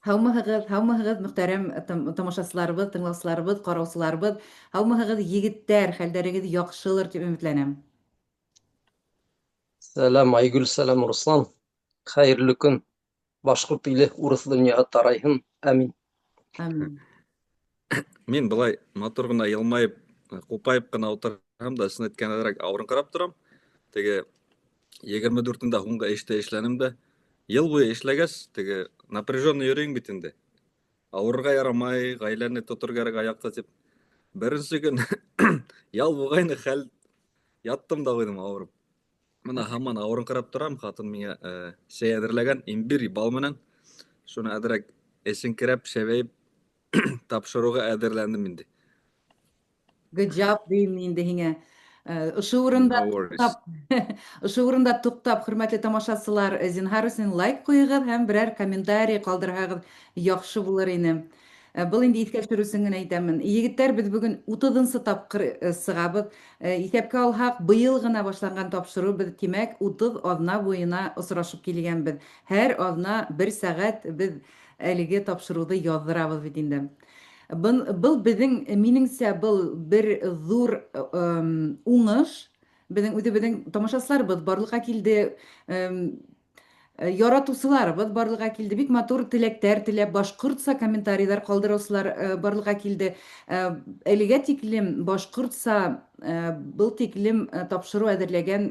Һаумыһығыҙ, һаумыһығыҙ, мөхтәрәм тамашасыларыбыҙ, тыңлаусыларыбыҙ, ҡараусыларыбыҙ. Һаумыһығыҙ, егеттәр, хәлдәрегеҙ яҡшылыр тип өмөтләнәм. Сәләм, Айгөл, сәләм, Руслан. Хәйерле көн. Башҡорт иле урыҫ донъяға тарайһын. Амин. Амин. Мин былай матур ғына йылмайып, ҡупайып ҡына ултырһам да, ысын әйткәндә, ауырыңҡырап торам. Теге 24-ндә һуңғы эштә эшләнем дә, йыл буйы эшләгәс, теге напряженно йөрөйһөң бит инде. Ауырырға ярамай, ғаиләне тоторға кәрәк аяҡта тип. Беренсе көн ял булғайны, хәл яттым да ҡуйҙым ауырып. Мына һаман ауырыңҡырап торам, ҡатын миңә сәй әҙерләгән, имбирь, бал менән. Шуны әҙерәк эсеңкерәп, шәбәйеп тапшырыуға әҙерләндем инде. Good job тием инде һиңә. Ошо урында No worries. туҡтап, ошо урында туҡтап, хөрмәтле тамашасылар, зинһар өсөн лайк ҡуйығыҙ һәм берәр комментарий ҡалдырһағыҙ яҡшы булыр ине. Был инде иҫкә төшөрөү өсөн генә әйтәмен. Егеттәр, беҙ бөгөн 30-нсы тапҡыр сығабыҙ. Иҫәпкә алһаҡ, быйыл ғына башланған тапшырыу беҙ, тимәк, 30 аҙна буйына осрашып килгәнбеҙ. Һәр аҙна бер сәғәт беҙ әлеге тапшырыуҙы яҙҙырабыҙ бит инде. Был беҙҙең, минеңсә, был бер ҙур уңыш. Беҙҙең үҙебеҙҙең тамашасыларыбыҙ барлыҡҡа килде, яратыусыларыбыҙ барлыҡҡа килде, бик матур теләктәр теләп, башҡортса комментарийҙар ҡалдырыусылар барлыҡҡа килде. Әлегә тиклем башҡортса был тиклем тапшырыу әҙерләгән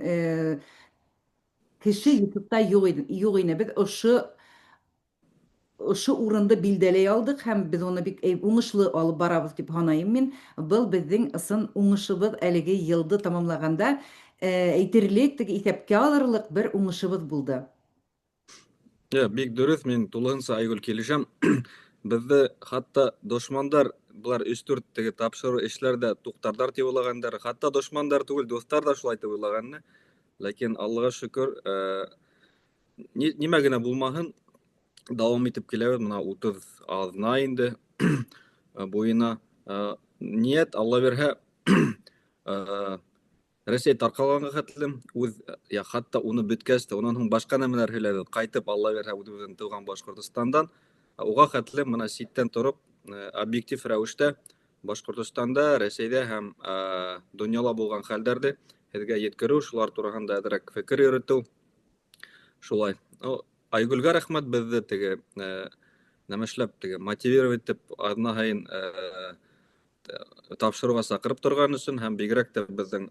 кеше YouTube'та юҡ ине, юҡ ине. Беҙ ошо урынды билдәләй алдыҡ һәм беҙ уны бик уңышлы алып барабыҙ тип һанайым мин. Был беҙҙең ысын уңышыбыҙ әлеге йылды тамамлағанда, әйтерлек, теге иҫәпкә алырлыҡ бер уңышыбыҙ булды. Я, бик дөрөҫ, мин тулыһынса, Айгөл, килешәм. Беҙҙе хатта дошмандар былар өс-дүрт теге тапшырыу эшләрҙә туҡтарҙар тип уйлағандар. Хатта дошмандар түгел, дуҫтар ҙа шулай тип уйлаған. Ләкин Аллаға шөкөр, нимә генә булмаһын, дауам итеп киләбеҙ. Мына 30 аҙна инде буйына. Ниәт, Алла бирһә, Рәсәй тарҡалғанға хәтлем, үҙ, я, хатта уны бөткәс тә, унан һуң башҡа нәмәләр һөйләбеҙ. Ҡайтып, Алла бирһә, үҙебеҙҙең тыуған Башҡортостандан. Уға хәтлем мына ситтән тороп, объектив рәүештә Башҡортостанда, Рәсәйҙә һәм донъяла булған хәлдәрҙе һеҙгә еткереү, шулар тураһында әҙерәк фекер йөрөтөү. Шулай. Айгөлгә рәхмәт, беҙҙе теге, нәмәшләп, теге мотивировать итеп, аҙна һайын, тапшырыуға саҡырып торған өсөн һәм бигерәк тә беҙҙең,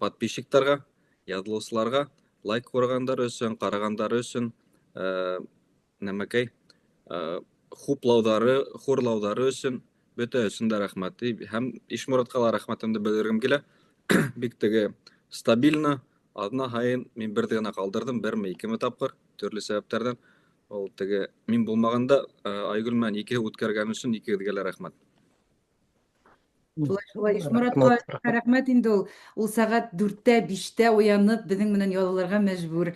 подписчиктарға, яҙылыусыларға лайк ҡуйғандар өсөн, ҡарағандар өсөн, нәмәкәй, хуплауҙары, хурлауҙары өсөн бөтә өсөн дә рәхмәт. Һәм Ишморатҡа ла рәхмәтемде белдергем килә. Бик теге стабильно аҙна һайын мин берҙе генә ҡалдырҙым, берме, икеме тапҡыр төрлө сәбәптәрҙән. Ул теге мин булмағанда, Айгөл менән икеһе үткәргән өсөн икегеҙгә лә рәхмәт. Шулай, шулай, Ишморатҡа Рәхмәт, рәхмәт инде ул. Ул сәғәт 4-тә, 5-тә уянып беҙҙең менән яҙылырға мәжбүр.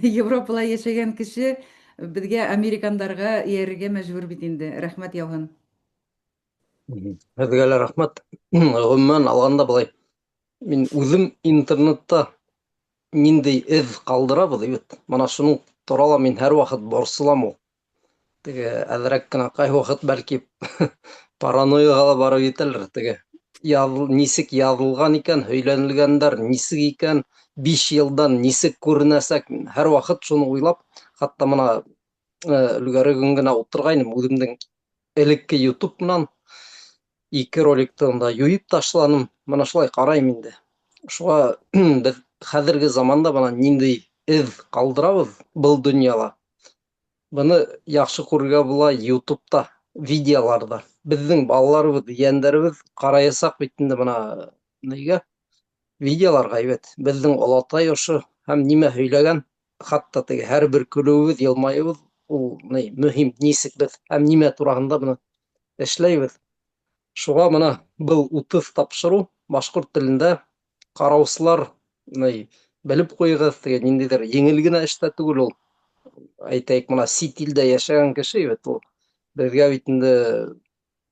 Европала йәшәгән кеше беҙгә, американдарға эйәрергә мәжбүр бит инде. Рәхмәт яуһын. Һеҙгә лә рәхмәт. Ғөмүмән алғанда былай, мин үҙем интернетта ниндәй эҙ ҡалдырабыҙ бит. Мына шуның турала мин һәр ваҡыт борсолам ул. Теге әҙерәк кенә ҡай ваҡыт бәлки паранойяға ла барып етәлер. Теге нисек яҙылған икән, һөйләнелгәндәр нисек икән, 5 йылдан нисек күренәсәк. Мин һәр ваҡыт шуны уйлап, хатта мына, өлгәре көн генә ултырғайным, үҙемдең элекке YouTube менән ике роликты унда юйып ташланым. Мына шулай ҡарайым инде. Шуға беҙ хәҙерге заманда бына ниндәй эҙ ҡалдырабыҙ был донъяла. Быны яҡшы күрергә була YouTube'та, видеоларҙа. Беҙҙең балаларыбыҙ, ейәндәребеҙ ҡараясаҡ бит инде бына нигә? Видеоларға әйбәт. Беҙҙең олатай ошо һәм нимә һөйләгән, хатта теге һәр бер көлөүебеҙ, йылмайыуыбыҙ ул ни мөһим, нисек беҙ һәм нимә тураһында быны эшләйбеҙ. Шуға мына был 30 тапшырыу башҡорт телендә ҡараусылар ни белеп ҡуйығыҙ, теге ниндәйҙер еңел генә эш тә түгел ул. Әйтәйек, мына сит илдә йәшәгән кеше бит ул. Беҙгә бит инде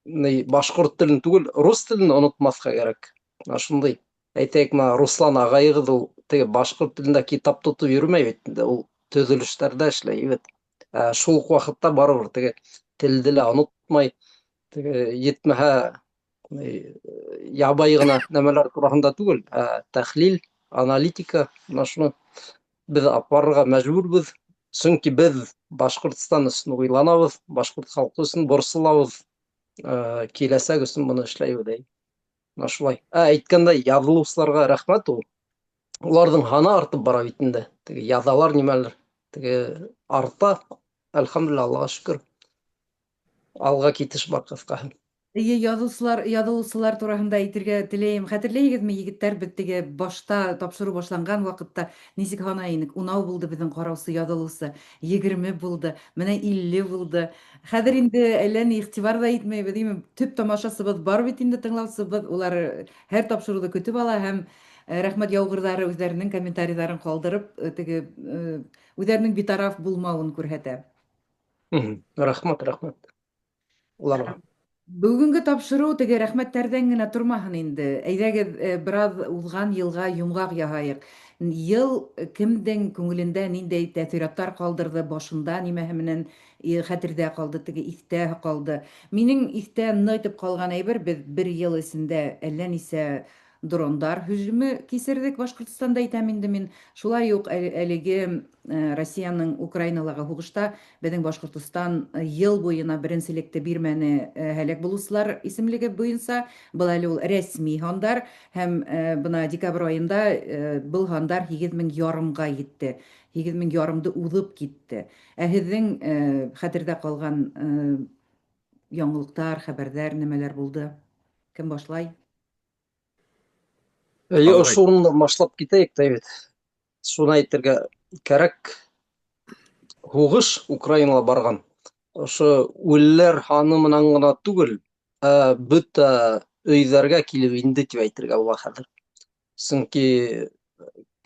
ни башҡорт телен түгел, рус телен онотмаҫҡа кәрәк. Мына шундай. Әйтәйек, мына Руслан ағайығыҙ ул теге башҡорт телендә китап тотоп йөрөмәй бит инде, ул төҙөлөштәрҙә эшләй бит. Ә шул уҡ ваҡытта барыбер теге телде лә онотмай, теге етмәһә ябай ғына нәмәләр тураһында түгел, ә тәхлил, аналитика, менә шуны беҙ апарырға мәжбүрбеҙ. Сөнки беҙ Башҡортостан өсөн уйланабыҙ, башҡорт халҡы өсөн борсолабыҙ, киләсәк өсөн быны эшләйбеҙ. Әй. Менә шулай. Ә әйткәндәй, яҙылыусыларға рәхмәт ул. Уларҙың һаны артып бара бит инде. Теге яҙалар нимәлер, теге арта. Әлхәмдүлилләһ, Аллаға шөкөр. Алға китеш бар ҡыҫҡаһы. Эйе, язучылар, язылучылар тураһында әйтергә теләйем. Хәтерләйһегеҙме, егеттәр, беҙ теге башта тапшырыу башланған ваҡытта нисек һанай инек? Унау булды беҙҙең ҡараусы, язылыусы, 20 булды, менә 50 булды. Хәҙер инде әллә ни игътибар ҙа итмәйбеҙ, димем. Төп тамашасыбыҙ бар бит инде, тыңлаусыбыҙ. Улар һәр тапшырыуҙы көтөп ала һәм рәхмәт яугырҙары үҙҙәренең комментарийҙарын ҡалдырып, теге үҙҙәренең битараф булмауын күрһәтә. Рәхмәт, рәхмәт уларға. Бөгөнгө тапшырыу теге рәхмәттәрҙән генә тормаһын инде. Әйҙәгеҙ, бераз уҙған йылға йомғаҡ яһайыҡ. Йыл кемдең күңелендә ниндәй тәьҫораттар ҡалдырҙы, башында нимәһе менән хәтерҙә ҡалды, теге иҫтә ҡалды. Минең иҫтә ныҡ итеп ҡалған әйбер, беҙ бер йыл эсендә әллә нисә дрондар һөжүме кисерҙек Башҡортостанда әйтәм инде мин. Шулай уҡ әлеге Россияның Украиналағы һуғышта беҙҙең Башҡортостан йыл буйына беренселекте бирмәне һәләк булыусылар исемлеге буйынса. Был әле ул рәсми һандар һәм бына декабрь айында был һандар 8500-ға етте. 8500-ды уҙып китте. Ә һеҙҙең хәтерҙә ҡалған яңылыҡтар, хәбәрҙәр нәмәләр булды? Кем башлай? Эйе, ошо урындан башлап китәйек тә бит. Шуны әйтергә кәрәк, һуғыш Украинала барған. Ошо үлеләр һаны менән генә түгел, ә бөтә өйҙәргә килеп инде тип әйтергә була хәҙер. Сөнки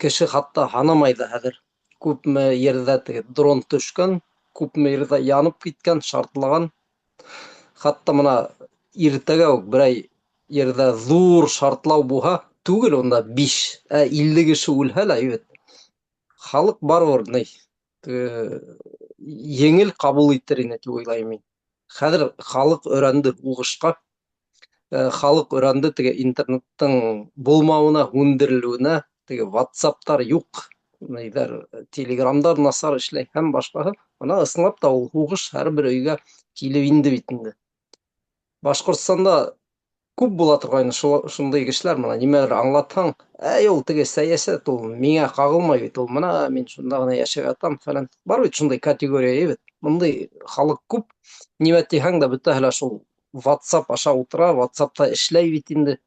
кеше хатта һанамай ҙа хәҙер. Күпме ерҙә теге дрон төшкән, күпме ерҙә янып киткән, шартлаған. Хатта мына иртәгә үк берәй ерҙә ҙур шартлау булһа, түгел унда 5, ә 50 кеше үлһә лә, бит. Халыҡ барыбер ни, еңел ҡабул итер ине тип уйлайым мин. Хәҙер халыҡ өйрәнде һуғышҡа, халыҡ өйрәнде теге интернеттың булмауына, һүндерелеүенә, теге WhatsApp-тар юҡ, нейҙәр, Телеграмдар насар эшләй һәм башҡаһы. Бына ысынлап та ул һуғыш һәр бер өйгә килеп инде бит инде. Башҡортостанда күп була торғайны шундай кешеләр, мына нимәлер аңлатһаң, әй ул теге сәйәсәт, ул миңә ҡағылмай бит, ул мына мин шунда ғына йәшәп ятам фәлән. Бар бит шундай категория бит. Бындай халыҡ күп. Нимә тиһәң дә бөтәһе лә шул WhatsApp аша ултыра, WhatsApp-та эшләй бит инде.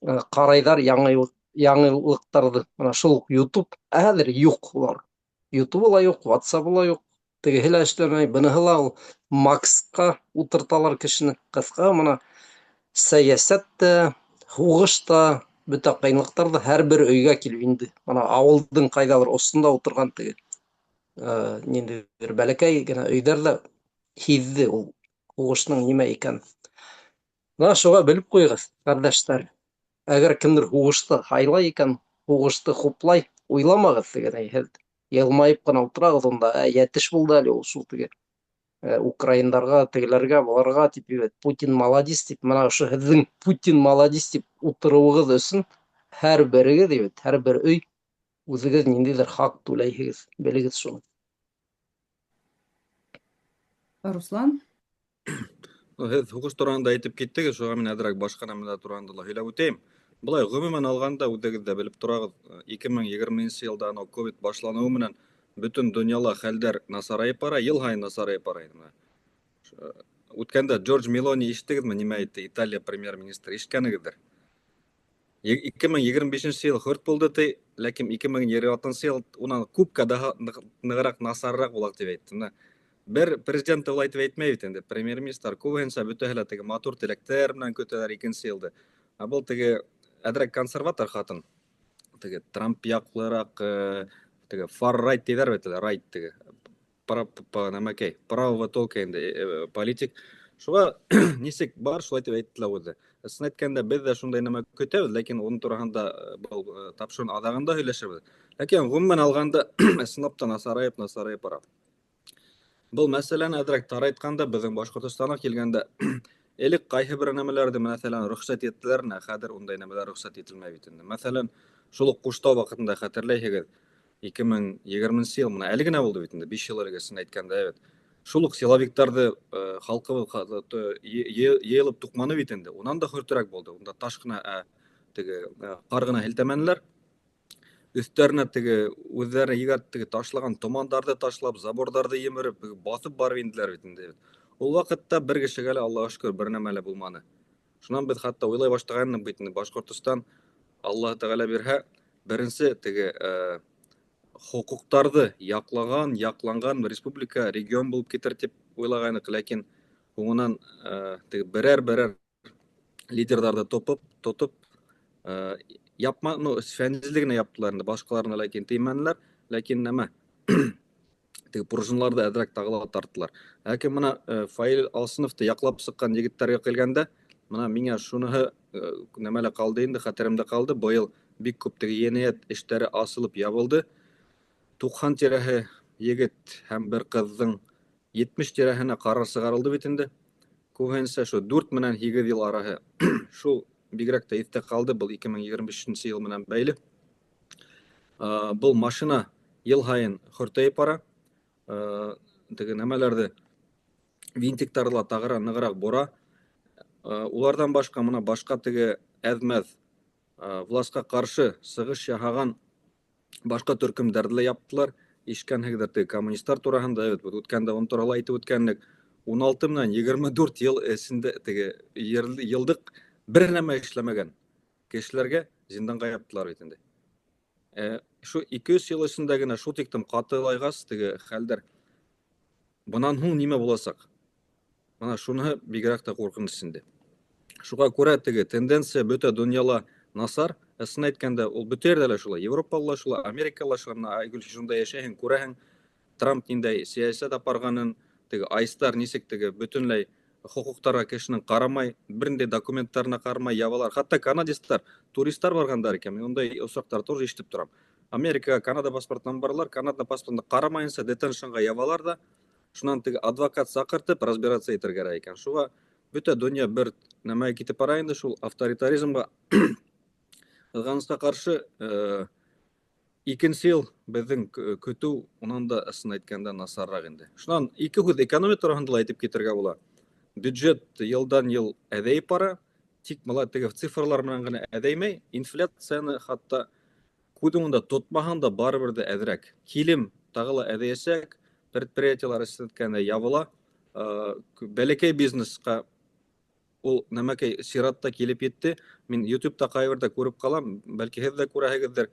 Ҡарайҙар яңылыҡтарҙы. Мына шул уҡ YouTube, ә хәҙер юҡ улар. YouTube ла юҡ, WhatsApp ла юҡ. Тегеһе лә эшләмәй, быныһы ла ул Максҡа ултырталар кешене. Ҡыҫҡа мына сәйәсәт тә, һуғыш та, бөтә ҡыйынлыҡтар ҙа һәр бер өйгә килеп инде. Мына ауылдың ҡайҙалыр осонда ултырған теге, ниндәйҙер бәләкәй генә өйҙәр ҙә һиҙҙе ул һуғыштың нимә икәнен. Мына шуға белеп ҡуйығыҙ, ҡәрҙәштәр. Әгәр кемдер һуғышты һайлай икән, һуғышты хуплай, уйламағыҙ тигән, һеҙ йылмайып ҡына ултырағыҙ унда, ә йәтеш булды әле ул шул теге. Украиндарға, тегеләргә, быларға тип, бит, Путин молодец тип, мына ошо һеҙҙең Путин молодец тип ултырыуығыҙ өсөн һәр берегеҙ, бит, һәр бер өй үҙегеҙ ниндәйҙер хаҡ түләйһегеҙ, белегеҙ шуны. Руслан? Һеҙ һуғыш тураһында әйтеп киттегеҙ, шуға мин әҙерәк башҡа нәмәләр тураһында ла һөйләп үтәйем. Былай ғөмүмән алғанда үҙегеҙ ҙә белеп торағыҙ, 2020 йылда анау ковид башланыуы менән бөтөн донъяла хәлдәр насарайып бара, йыл һайын насарайып бара инде. Үткәндә Джордж Мелони ишеттегеҙме, нимә әйтте? Италия премьер-министры, ишеткәнегеҙҙер. 2025 йыл хөрт булды ти, ләкин 2026 йыл унан күпкә daha нығыраҡ, насарыраҡ була тип әйтте. Мына бер президент улай тип әйтмәй бит инде. Премьер-министр күбеһенсә бөтәһе лә теге матур теләктәр менән көтәләр икенсе йылды. Ә был теге әҙерәк консерватор ҡатын, теге Трамп яҡлыраҡ, теге far right тиҙәр бит әле, right теге. Нәмәкәй, правого толка инде, политик. Шуға нисек бар, шулай тип әйтте лә үҙе. Ысын әйткәндә, беҙ ҙә шундай нәмә көтәбеҙ, ләкин уның тураһында, был тапшырыуның аҙағында һөйләшербеҙ. Ләкин ғөмүмән алғанда, ысынлап та насарайып, насарайып бара. Был мәсьәләне әҙерәк тарайтҡанда, беҙҙең Башҡортостанға килгәндә, элек ҡайһы бер нәмәләрҙе, мәҫәлән, рөхсәт иттеләр, ә хәҙер ундай нәмәләр рөхсәт ителмәй бит инде. Мәҫәлән, шул уҡ Ҡуштау ваҡытында хәтерләйһегеҙ, 2020 йыл, мына әле генә булды бит инде, 5 йыл элек ысын әйткәндә, бит. Шул уҡ силовиктарҙы халҡыбыҙ йыйылып туҡманы бит инде. Унан да хөртөрәк булды. Унда таш ҡына, теге ҡар ғына һелтәмәнеләр. Өҫтәренә теге үҙҙәре егәр теге ташлаған томандарҙы ташлап, заборҙарҙы емереп, баҫып барып инделәр бит инде. Ул ваҡытта бер кешегә лә, Аллаға шөкөр, бер нәмә лә булманы. Шунан беҙ хатта уйлай башлағайныҡ бит инде, Башҡортостан Аллаһ Тәғәлә бирһә, беренсе теге хоҡуҡтарҙы яҡлаған, яҡланған республика, регион булып китер тип уйлағайныҡ, ләкин һуңынан теге берәр-берәр лидерҙарҙы тотоп, япма, ну, Фәнзилде генә яптылар инде, башҡаларына ләкин теймәнеләр, ләкин нәмә, теге пружиналарҙы әҙерәк тағы ла тарттылар. Ләкин мына Фаил Алсыновты яҡлап сыҡҡан егеттәргә килгәндә, мына миңә шуныһы нәмә лә ҡалды инде, хәтеремдә ҡалды. Быйыл бик күп теге енәйәт эштәре асылып ябылды. 90 тирәһе егет һәм бер ҡыҙҙың 70 тирәһенә ҡарар сығарылды бит инде. Күбеһенсә шул 4 менән 8 йыл араһы. Шул бигерәк тә иҫтә ҡалды, был 2025 йыл менән бәйле. Был машина йыл һайын хөртәйеп бара. Теге нәмәләрҙе, винтиктарҙы ла тағыра нығыраҡ бора. Уларҙан башҡа мына башҡа теге әҙмәҙ властҡа ҡаршы сығыш яһаған башҡа төркөмдәрҙе лә яптылар. Ишеткәнһегеҙҙер теге коммунисттар тураһында, бит үткәндә уның турала әйтеп үткәнлек. 16 менән 24 йыл эсендә теге йылдыҡ бер нәмә эшләмәгән кешеләргә зинданға яптылар бит инде. Шу 200 йыл эсендә генә шул тиклем ҡатылайғас теге хәлдәр. Бынан һуң нимә буласаҡ? Мына шуныһы бигерәк тә ҡурҡыныс инде. Шуға күрә теге тенденция бөтә донъяла насар. Ысын әйткәндә, ул бөтә ерҙә лә шулай. Европала ла шулай, Америкала ла шулай. Мына Айгөл, шунда йәшәйһең, күрәһең Трамп ниндәй сәйәсәт апарғанын, теге айстар нисек теге бөтөнләй хоҡуҡтарға кешенең ҡарамай, бер ниндәй документтарына ҡарамай ябалар. Хатта канадецтар, туристар барғандар икән. Мин ундай осраҡтар тоже ишетеп торам. Америкаға Канада паспортынан баралар, Канада паспортына ҡарамайынса детеншнға ябалар ҙа, шунан теге адвокат саҡыртып разбираться итергә кәрәк икән. Шуға бөтә донъя бер нәмәгә китеп бара инде, шул авторитаризмға. Ҡыҙғанысҡа ҡаршы, икенсе йыл беҙҙең көтөү унан да ысын әйткәндә насарыраҡ инде. Шунан ике һүҙ экономика тураһында ла әйтеп китергә була. Бюджет йылдан йыл әҙәйеп бара, тик мына теге цифрлар менән генә әҙәймәй, инфляцияны хатта күҙ уңында тотмаһаң да барыбер ҙә әҙерәк. Килем тағы ла әҙәйәсәк, предприятиелар ысын әйткәндә ябыла. Бәләкәй бизнесҡа ул нәмәкәй сиратта килеп етте. Мин YouTube'та ҡайберҙә күреп ҡалам, бәлки һеҙ ҙә күрәһегеҙҙер.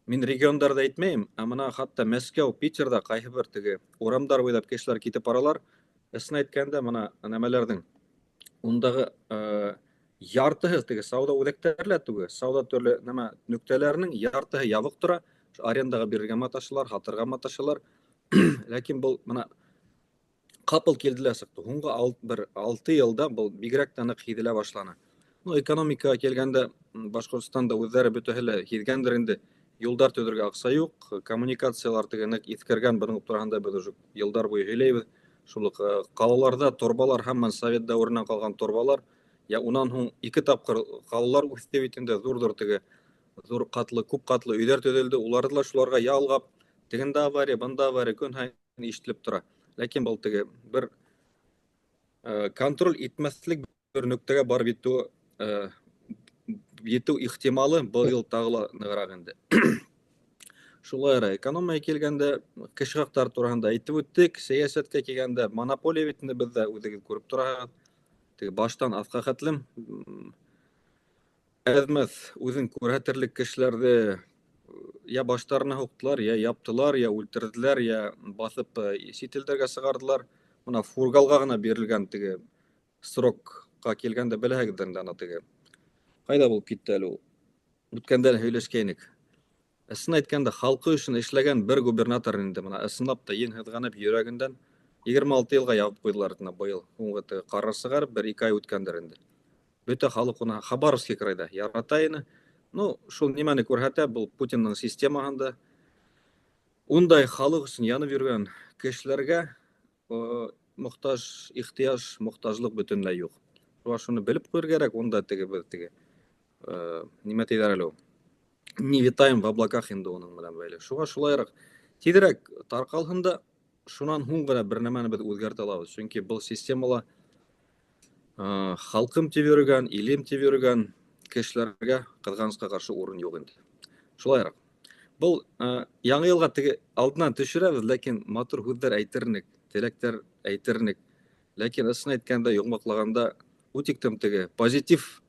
Мин региондарҙы әйтмәйем, ә мына хатта Мәскәү, Питерҙа ҡайһы бер теге урамдар буйлап кешеләр китеп баралар. Ысын әйткәндә, мына нәмәләрҙең ундағы яртыһы теге сауҙа үҙәктәре лә түгел, сауҙа төрлө нәмә нөктәләренең яртыһы ябыҡ тора. Арендаға бирергә маташалар, һатырға маташалар. Ләкин был мына ҡапыл килде лә сыҡты. Һуңғы бер 6 йылда был бигерәк тә ныҡ һиҙелә башланы. Ну, экономикаға килгәндә, Башҡортостанда үҙҙәре бөтәһе лә һиҙгәндер инде. Юлдар төҙөргә аҡса юҡ, коммуникациялар теге ныҡ иҫкергән, бының тураһында беҙ уже йылдар буйы һөйләйбеҙ. Шул уҡ ҡалаларҙа торбалар һаман совет дәүеренән ҡалған торбалар. Я унан һуң 2 тапҡыр ҡалалар үҫте бит инде, ҙур-ҙур теге ҙур ҡатлы, күп ҡатлы өйҙәр төҙөлдө. Уларҙы ла шуларға ялғап, тегендә авария, бында авария көн һайын ишетелеп тора. Ләкин был теге бер контроль итмәҫлек бер нөктәгә барып етеү ихтималы был йыл тағы ла нығыраҡ инде. Шулай ара, экономияға килгәндә, кеше хаҡтары тураһында әйтеп үттек, сәйәсәткә килгәндә монополия бит инде беҙҙә, үҙегеҙ күреп тораһығыҙ. Теге баштан аҫҡа хәтлем, әҙмәҫ үҙен күрһәтерлек кешеләрҙе я баштарына һуҡтылар, я яптылар, я үлтерҙеләр, я баҫып, сит илдәргә сығарҙылар. Мына Фургалға ғына бирелгән теге срокҡа килгәндә беләһегеҙҙер инде ана теге. Ҡайҙа булып китте әле ул? Үткәндә лә һөйләшкәйнек. Ысын әйткәндә, халҡы өсөн эшләгән бер губернатор инде мына ысынлап та ең һыҙғанып йөрәгендән 26 йылға ябып ҡуйҙылар бына быйыл. Һуңғы теге ҡарар сығарып, бер ике ай үткәндер инде. Бөтә халыҡ уны Хабаровский крайҙа ярата ине. Ну, шул нимәне күрһәтә, был Путиндың системаһында ундай халыҡ өсөн янып йөрөгән кешеләргә Мохтаж, ихтыяж, мохтажлык бөтенләй юк. Шуңа шуны белеп куярга кирәк, унда теге без теге нимә диләр әле ул? Не витаем в облаках инде уның белән бәйле. Шуңа шулайрак тизрәк таркалһын да, шуннан һуң гына бер нәмәне без үзгәртә алабыз. Чөнки был системала халкым дип йөргән, илем дип йөргән кешеләргә кызганычка каршы урын юк инде. Шулайрак. Был яңа елга теге алдыннан төшерәбез, ләкин матур һүҙҙәр әйтернек, теләктәр әйтернек. Ләкин ысын әйткәндә, йомгаҡлағанда үтиктем теге позитив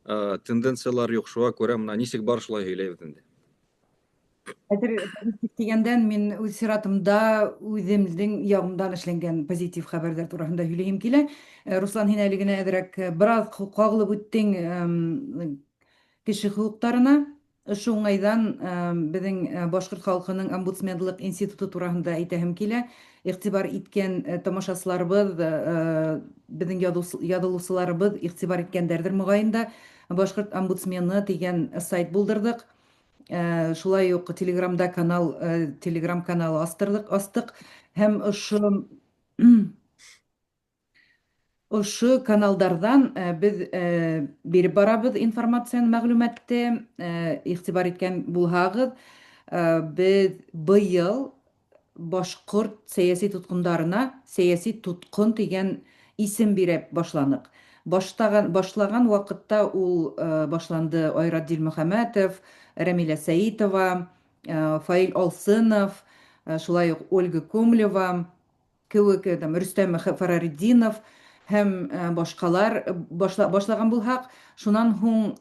тенденциялар юк. Шуға күрә менә нисек бар шулай һөйләйбеҙ инде. Хәҙер позитив тигәндән мин үҙ сиратымда үҙемдең яғымдан эшләнгән позитив хәбәрҙәр тураһында һөйләйем килә. Руслан, һин әле генә әҙерәк бераз ҡағылып үттең кеше хоҡуҡтарына. Ошо уңайҙан беҙҙең башҡорт халҡының омбудсменлыҡ институты тураһында әйтәһем килә. Иғтибар иткән тамашасыларыбыҙ, беҙҙең яҙылыусыларыбыҙ иғтибар иткәндәрҙер моғайын да. Башҡорт омбудсмены тигән сайт булдырҙыҡ. Шулай уҡ Телеграмда канал, Телеграм каналы астырҙыҡ, астыҡ һәм ошо каналдарҙан беҙ биреп барабыҙ информацияны, мәғлүмәтте. Иғтибар иткән булһағыҙ, беҙ быйыл башҡорт сәйәси тотҡондарына сәйәси тотҡон тигән исем биреп башланыҡ. Башлаган ваҡытта ул башланды Айрат Дилмөхәмәтов, Рәмилә Сәитова, Фаил Алсынов, шулай уҡ Ольга Комлева, кеүек там, Рөстәм Фараретдинов һәм башҡалар башлаган булһаҡ, шунан һуң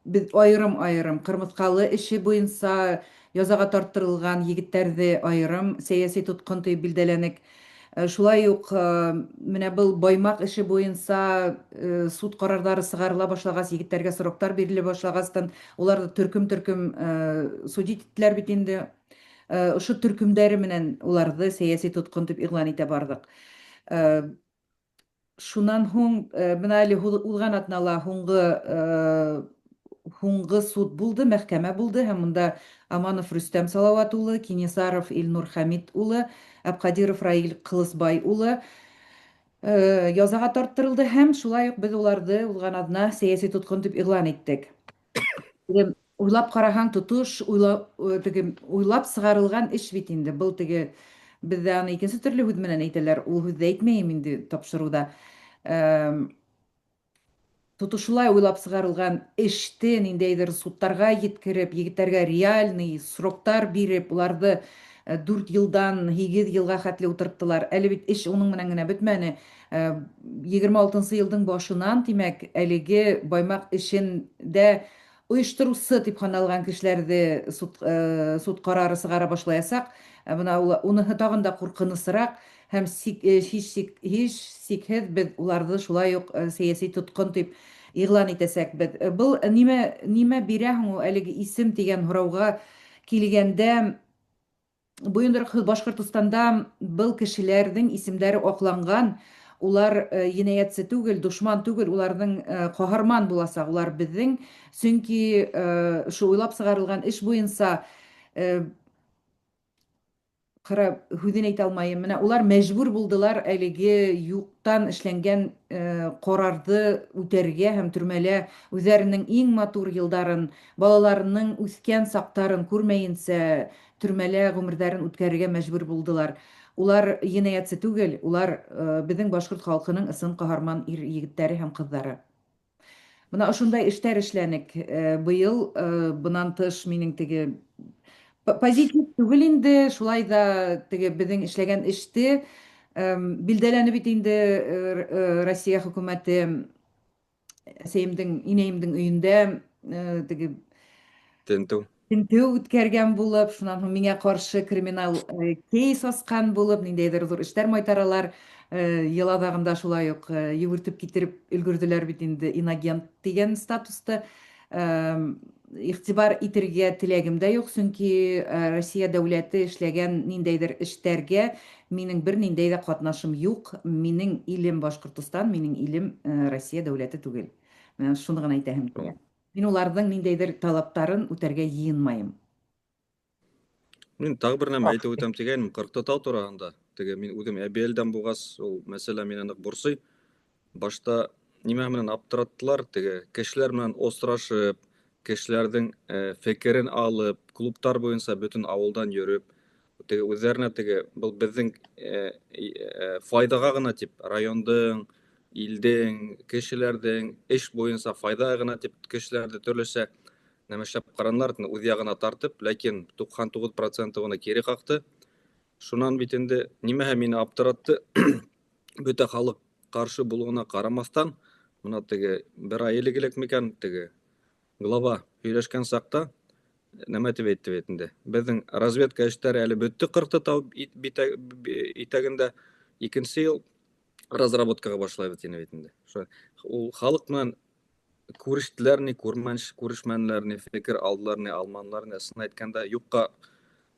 беҙ айырым-айырым Ҡырмыҫҡалы эше буйынса язаға тарттырылған егеттәрҙе айырым сәйәси тотҡон тип билдәләнек. Шулай уҡ менә был Баймаҡ эше буйынса суд ҡарарҙары сығарыла башлағас, егеттәргә сроктар бирелә башлағастан, уларҙы төркөм-төркөм судить иттеләр бит инде. Ошо төркөмдәре менән уларҙы сәйәси тотҡон тип иғлан итә барҙыҡ. Шунан һуң бына әле уҙған атнала һуңғы суд булды, мәхкәмә булды һәм унда Аманов Рөстәм Салауат улы, Кинесаров Илнур Хәмит улы, Әбҡадиров Раил Ҡылысбай улы язаға тарттырылды һәм шулай уҡ беҙ уларҙы уҙған аҙна сәйәси тотҡон тип иғлан иттек. Уйлап ҡараһаң, тотош теге уйлап сығарылған эш бит инде. Был теге беҙҙә аны икенсе төрлө һүҙ менән әйтәләр, ул һүҙҙе әйтмәйем инде тапшырыуҙа. Тотошулай уйлап сығарылған эште ниндәйҙер судтарға еткереп, егеттәргә реальный сроктар биреп, уларҙы 4 йылдан 8 йылға хәтле ултырттылар. Әле бит эш уның менән генә бөтмәне. 26 йылдың башынан, тимәк, әлеге Баймаҡ эшендә ойоштороусы тип һаналған кешеләрҙе суд ҡарары сығара башлаясаҡ. Бына уныһы тағын да ҡурҡынысыраҡ һәм һис сикһеҙ беҙ уларҙы шулай уҡ сәйәси тотҡон тип иғлан итәсәкбеҙ. Был нимә бирә һуң ул әлеге исем тигән һорауға килгәндә, бойондораҡ Башҡортостанда был кешеләрҙең исемдәре аҡланған, улар енәйәтсе түгел, дошман түгел, уларҙың ҡаһарман буласаҡ, улар беҙҙең, сөнки ошо уйлап сығарылған эш буйынса ҡара һүҙен әйтә алмайым. Менә улар мәжбүр булдылар әлеге юҡтан эшләнгән ҡарарҙы үтәргә һәм төрмәлә үҙҙәренең иң матур йылдарын, балаларының үҫкән саҡтарын күрмәйенсә төрмәлә ғүмерҙәрен үткәрергә мәжбүр булдылар. Улар енәйәтсе түгел, улар беҙҙең башҡорт халҡының ысын ҡаһарман ир егеттәре һәм ҡыҙҙары. Бына ошондай эштәр эшләнек. Быйыл бынан тыш минең теге позитив түгел инде, шулай да теге беҙҙең эшләгән эште билдәләне бит инде Россия хөкүмәте әсәйемдең, инәйемдең өйөндә теге тентеү тентеү үткәргән булып, шунан һуң миңә ҡаршы криминал кейс асҡан булып, ниндәйҙер ҙур эштәр майтаралар. Йыл аҙағында шулай уҡ йүгертеп китереп өлгөрҙөләр бит инде инагент тигән статусты. Иғтибар итергә теләгем дә юҡ, сөнки Россия дәүләте эшләгән ниндәйҙер эштәргә минең бер ниндәй ҙә ҡатнашым юҡ. Минең илем Башҡортостан, минең илем Россия дәүләте түгел. Менә шуны ғына әйтәһем килә. Мин уларҙың ниндәйҙер талаптарын үтәргә йыйынмайым. Мин тағы бер нәмә әйтеп үтәм тигәйнем, Ҡырҡтытау тураһында. Теге мин үҙем Әбйәлилдән булғас, ул мәсьәлә мине ныҡ борсой. Башта нимә менән аптыраттылар, теге кешеләр менән осрашып, кешеләрҙең фекерен алып, клубтар буйынса бөтөн ауылдан йөрөп, теге үҙҙәренә теге был беҙҙең файҙаға ғына тип, райондың, илдең, кешеләрҙең эш буйынса файҙа ғына тип кешеләрҙе төрлөсә нәмәшләп ҡаранылар, үҙ яғына тартып, ләкин 99 проценты уны кире ҡаҡты. Шунан бит инде нимәһе мине аптыратты, бөтә халыҡ ҡаршы булыуына ҡарамаҫтан, мына теге бер ай элек элек микән, теге глава һөйләшкән саҡта нәмә тип әйтте бит инде. Беҙҙең разведка эштәре әле бөттө Ҡырҡтытау итәгендә, икенсе йыл разработкаға башлайбыҙ тине бит инде. Ул халыҡ менән күрештеләр ни, күрешмәнеләр ни, фекер алдылар ни, алманылар ни, ысын әйткәндә, юҡҡа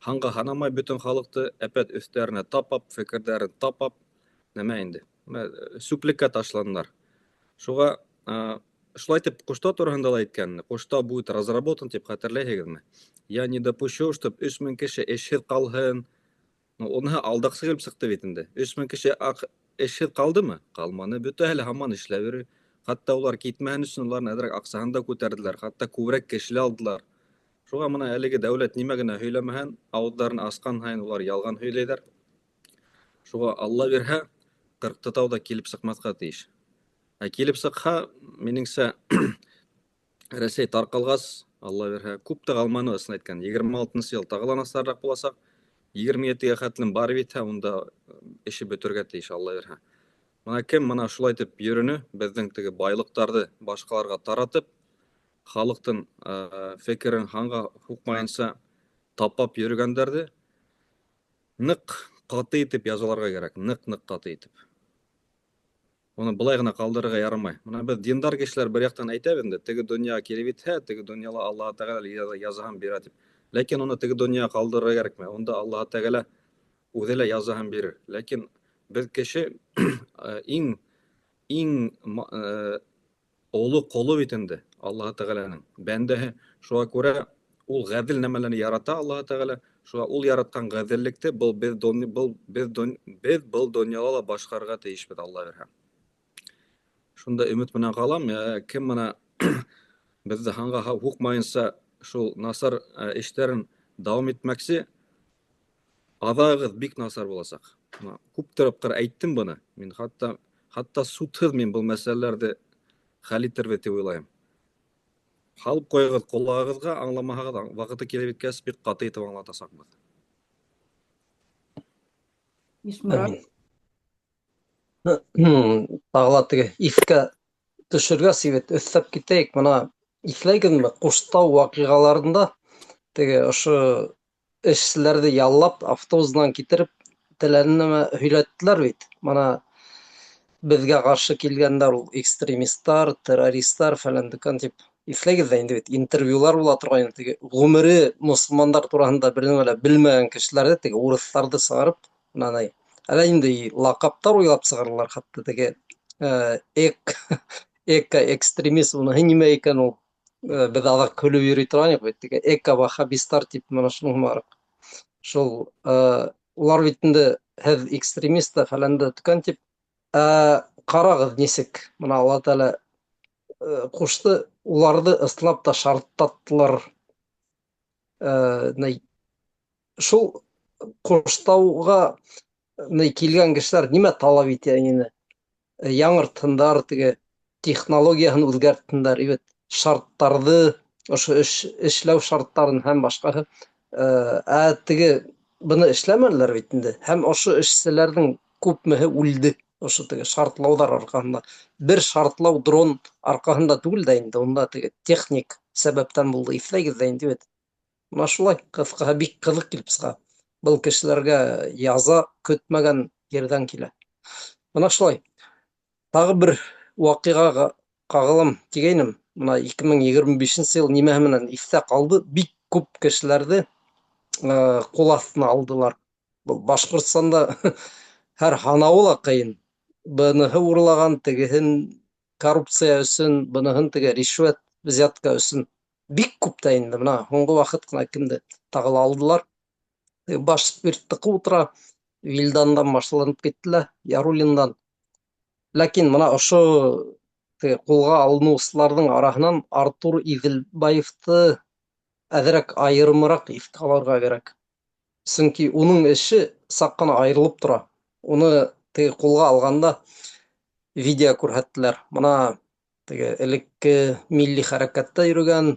һанға һанамай бөтөн халыҡты әпәт өҫтәренә тапап, фекерҙәрен тапап, нәмә инде, сүплеккә ташланылар. Шуға шулай итеп Ҡуштау тураһында ла әйткән, Ҡуштау будет разработан тип хәтерләйһегеҙме? Я не допущу, чтоб 3000 кеше эшһеҙ ҡалһын. Ну, уныһы алдаҡсы килеп сыҡты бит инде. 3000 кеше эшһеҙ ҡалдымы? Ҡалманы. Бөтәһе лә һаман эшләп йөрөй. Хатта улар китмәһен өсөн уларҙың әҙерәк аҡсаһын да күтәрҙеләр, хатта күберәк кеше лә алдылар. Шуға мына әлеге дәүләт нимә генә һөйләмәһен, ауыҙҙарын асҡан һайын улар ялған һөйләйҙәр. Шуға Алла бирһә, Ҡырҡтытау ҙа килеп сыҡмаҫҡа тейеш. Ә килеп сыҡһа, минеңсә, Рәсәй тарҡалғас, Алла бирһә, күп тә ҡалманы, ысын әйткән. 26-нсы йыл тағы ла насарыраҡ буласаҡ. 27-гә хәтлем барып етһә, унда эше бөтөргә тейеш, Алла бирһә. Мына кем мына шулай итеп йөрөнө, беҙҙең теге байлыҡтарҙы башҡаларға таратып, халыҡтың фекерен һанға һуҡмайынса тапап йөрөгәндәрҙе ныҡ ҡаты итеп язаларға кәрәк, ныҡ-ныҡ ҡаты итеп. Уны былай ғына ҡалдырырға ярамай. Мына беҙ диндар кешеләр бер яҡтан әйтәбеҙ инде, теге донъя килеп етһә, теге донъяла Аллаһ Тәғәлә язаһын бирә тип. Ләкин уны теге донъяға ҡалдырырға кәрәкмәй. Унда Аллаһ Тәғәлә үҙе лә язаһын бирер. Ләкин беҙ кеше иң иң оло ҡоло бит инде Аллаһ Тәғәләнең бәндәһе. Шуға күрә ул ғәҙел нәмәләрне ярата Аллаһ Тәғәлә. Шуға ул яратҡан ғәҙеллекте был беҙ был беҙ беҙ был донъяла ла башҡарырға тейешбеҙ, Алла бирһә. Шунда өмөт менән ҡалам, кем мына беҙҙе һанға һуҡмайынса шул насар эштәрен дауам итмәксе, аҙағығыҙ бик насар буласаҡ. Күп тапҡыр әйттем быны. Мин хатта судһыҙ мин был мәсьәләләрҙе хәл итербеҙ тип уйлайым. Һалып ҡуйығыҙ ҡолағығыҙға, аңламаһағыҙ, ваҡыты килеп еткәс, бик ҡаты итеп аңлатасаҡбыҙ. Ишморат. Тағы ла теге иҫкә төшөргәс, егет, өҫтәп китәйек. Мына иҫләйгеҙме, Ҡуштау ваҡиғаларында теге ошо эшселәрҙе яллап, автобусынан китереп, теләне нәмә һөйләттеләр бит. Мына беҙгә ҡаршы килгәндәр ул экстремисттар, террористтар, фәлән дөкән тип. Иҫләгеҙ ҙә инде бит, интервьюлар була торғайны, теге ғүмере мосолмандар тураһында бер нәмә лә белмәгән кешеләрҙе, теге урыҫтарҙы сығарып, мынандай әллә ниндәй лаҡаптар уйлап сығаралар, хатта теге эко экстремист, уныһы нимә икән ул? Беҙ аҙаҡ көлөп йөрөй торғайныҡ бит, теге эко ваххабистар тип, мына шуның һымағыраҡ. Шул улар бит инде һеҙ экстремист та фәлән дә төкән тип, ҡарағыҙ нисек, мына Алла Тәғәлә ҡушты, уларҙы ысынлап та шартлаттылар. Шул Ҡуштауға килгән кешеләр нимә талап итә ине? Яңыртһындар, теге технологияһын үҙгәртһендәр, бит шарттарҙы, ошо эшләү шарттарын һәм башҡаһы. Ә теге быны эшләмәнеләр бит инде. Һәм ошо эшселәрҙең күпмеһе үлде ошо теге шартлауҙар арҡаһында. Бер шартлау дрон арҡаһында түгел дә инде, унда теге техник сәбәптән булды. Иҫләгеҙ ҙә инде бит. Мына шулай, ҡыҫҡаһы бик ҡыҙыҡ килеп сыға. Был кешеләргә яза көтмәгән ерҙән килә. Мына шулай. Тағы бер ваҡиғаға ҡағылам тигәйнем. Мына 2025 йыл нимәһе менән иҫтә ҡалды? Бик күп кешеләрҙе ҡул аҫтына алдылар. Был Башҡортостанда һәр һанауы ла ҡыйын. Быныһы урлаған, тегеһен коррупция өсөн, быныһын теге ришүәт, взятка өсөн. Бик күп тә инде. Мына һуңғы ваҡыт ҡына кемде тағы ла алдылар. Баш спирттыҡы ултыра, Вилдандан башланып китте лә, Яруллиндан. Ләкин мына ошо теге ҡулға алыныусыларҙың араһынан Артур Иҙелбаевты әҙерәк айырымыраҡ иҫкә алырға кәрәк. Сөнки уның эше саҡ ҡына айырылып тора. Уны теге ҡулға алғанда видео күрһәттеләр. Мына теге элекке милли хәрәкәттә йөрөгән,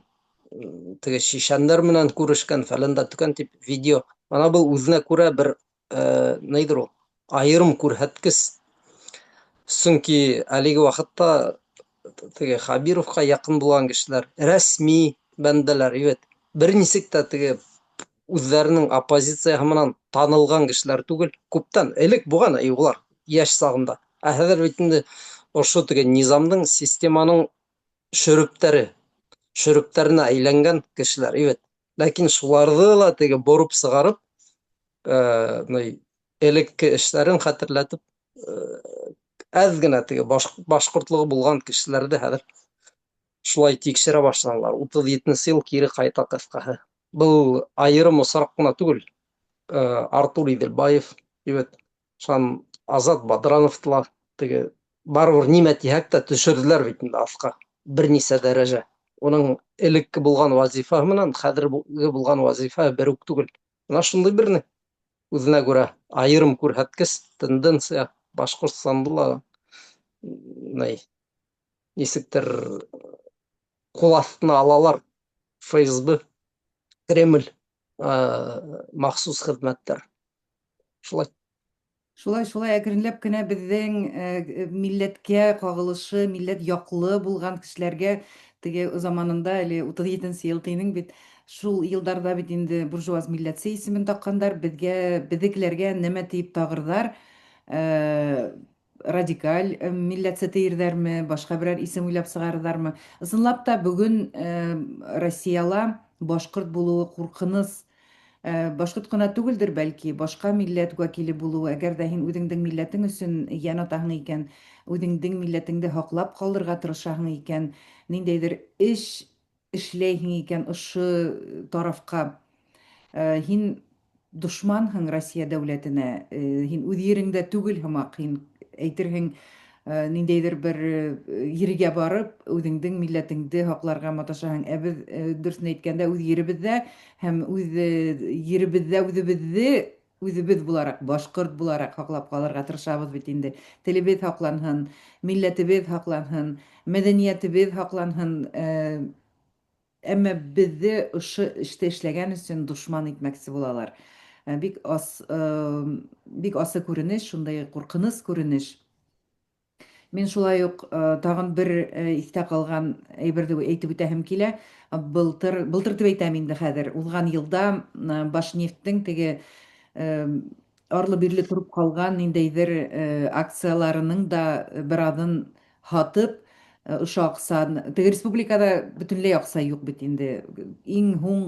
теге шишәндәр менән күрешкән, фәлән дә төкән тип видео. Мына был үҙенә күрә бер ниҙер ул, айырым күрһәткес. Сөнки әлеге ваҡытта теге Хабировҡа яҡын булған кешеләр, рәсми бәндәләр, бит. Бер нисек тә теге үҙҙәренең оппозицияһы менән танылған кешеләр түгел. Күптән элек булған улар йәш сағында. Ә хәҙер бит инде ошо теге низамдың, системаның шөрөптәре, шөрөптәренә әйләнгән кешеләр, бит. Ләкин шуларҙы ла теге бороп сығарып, элекке эштәрен хәтерләтеп, әҙ генә теге башҡортлоғо булған кешеләрҙе хәҙер шулай тикшерә башланылар. 37 йыл кире ҡайта ҡыҫҡаһы. Был айырым осраҡ ҡына түгел. Артур Иҙелбаев, бит, шунан Азат Бадрановты ла теге барыбер нимә тиһәк тә төшөрҙөләр бит инде аҫҡа бер нисә дәрәжә. Уның элекке булған вазифаһы менән хәҙерге булған вазифаһы бер үк түгел. Мына шундай бер ни үҙенә күрә айырым күрһәткес, тенденция Башҡортостанда ла ни нисектер ҡул аҫтына алалар ФСБ, Кремль, махсус хеҙмәттәр. Шулай. Шулай, шулай әкренләп кенә беҙҙең милләткә ҡағылышы, милләт яҡлы булған кешеләргә теге заманында әле 37 йыл тинең бит, шул йылдарҙа бит инде буржуаз милләтсе исемен таҡҡандар, беҙгә, беҙҙекеләргә нәмә тиеп тағырҙар, радикаль милләтсе тиерҙәрме, башҡа берәр исем уйлап сығарырҙармы. Ысынлап та бөгөн Россияла башҡорт булыуы ҡурҡыныс. Башҡорт ҡына түгелдер, бәлки башҡа милләт вәкиле булыуы. Әгәр ҙә һин үҙеңдең милләтең өсөн йән атаһың икән, үҙеңдең милләтеңде һаҡлап ҡалырға тырышаһың икән, ниндәйҙер эш эшләйһең икән ошо тарафҡа, һин дошманһың Россия дәүләтенә, һин үҙ ереңдә түгел һымаҡ, һин әйтерһең, ниндәйҙер бер ергә барып, үҙеңдең милләтеңде һаҡларға маташаһың. Ә беҙ, дөрөҫөн әйткәндә, үҙ еребеҙҙә һәм үҙ еребеҙҙә үҙебеҙҙе үҙебеҙ булараҡ, башҡорт булараҡ һаҡлап ҡалырға тырышабыҙ бит инде. Телебеҙ һаҡланһын, милләтебеҙ һаҡланһын, мәҙәниәтебеҙ һаҡланһын. Әммә беҙҙе ошо эште эшләгән өсөн дошман итмәксе булалар. Бик ас, бик асы күренеш, шундай ҡурҡыныс күренеш. Мин шулай уҡ тағын бер иҫтә ҡалған әйберҙе әйтеп үтәһем килә. Былтыр, былтыр тип әйтәм инде хәҙер, уҙған йылда Башнефттең теге арлы-бирле тороп ҡалған ниндәйҙер акцияларының да бераҙын һатып, ошо аҡсаны, теге республикала бөтөнләй аҡса юҡ бит инде. Иң һуң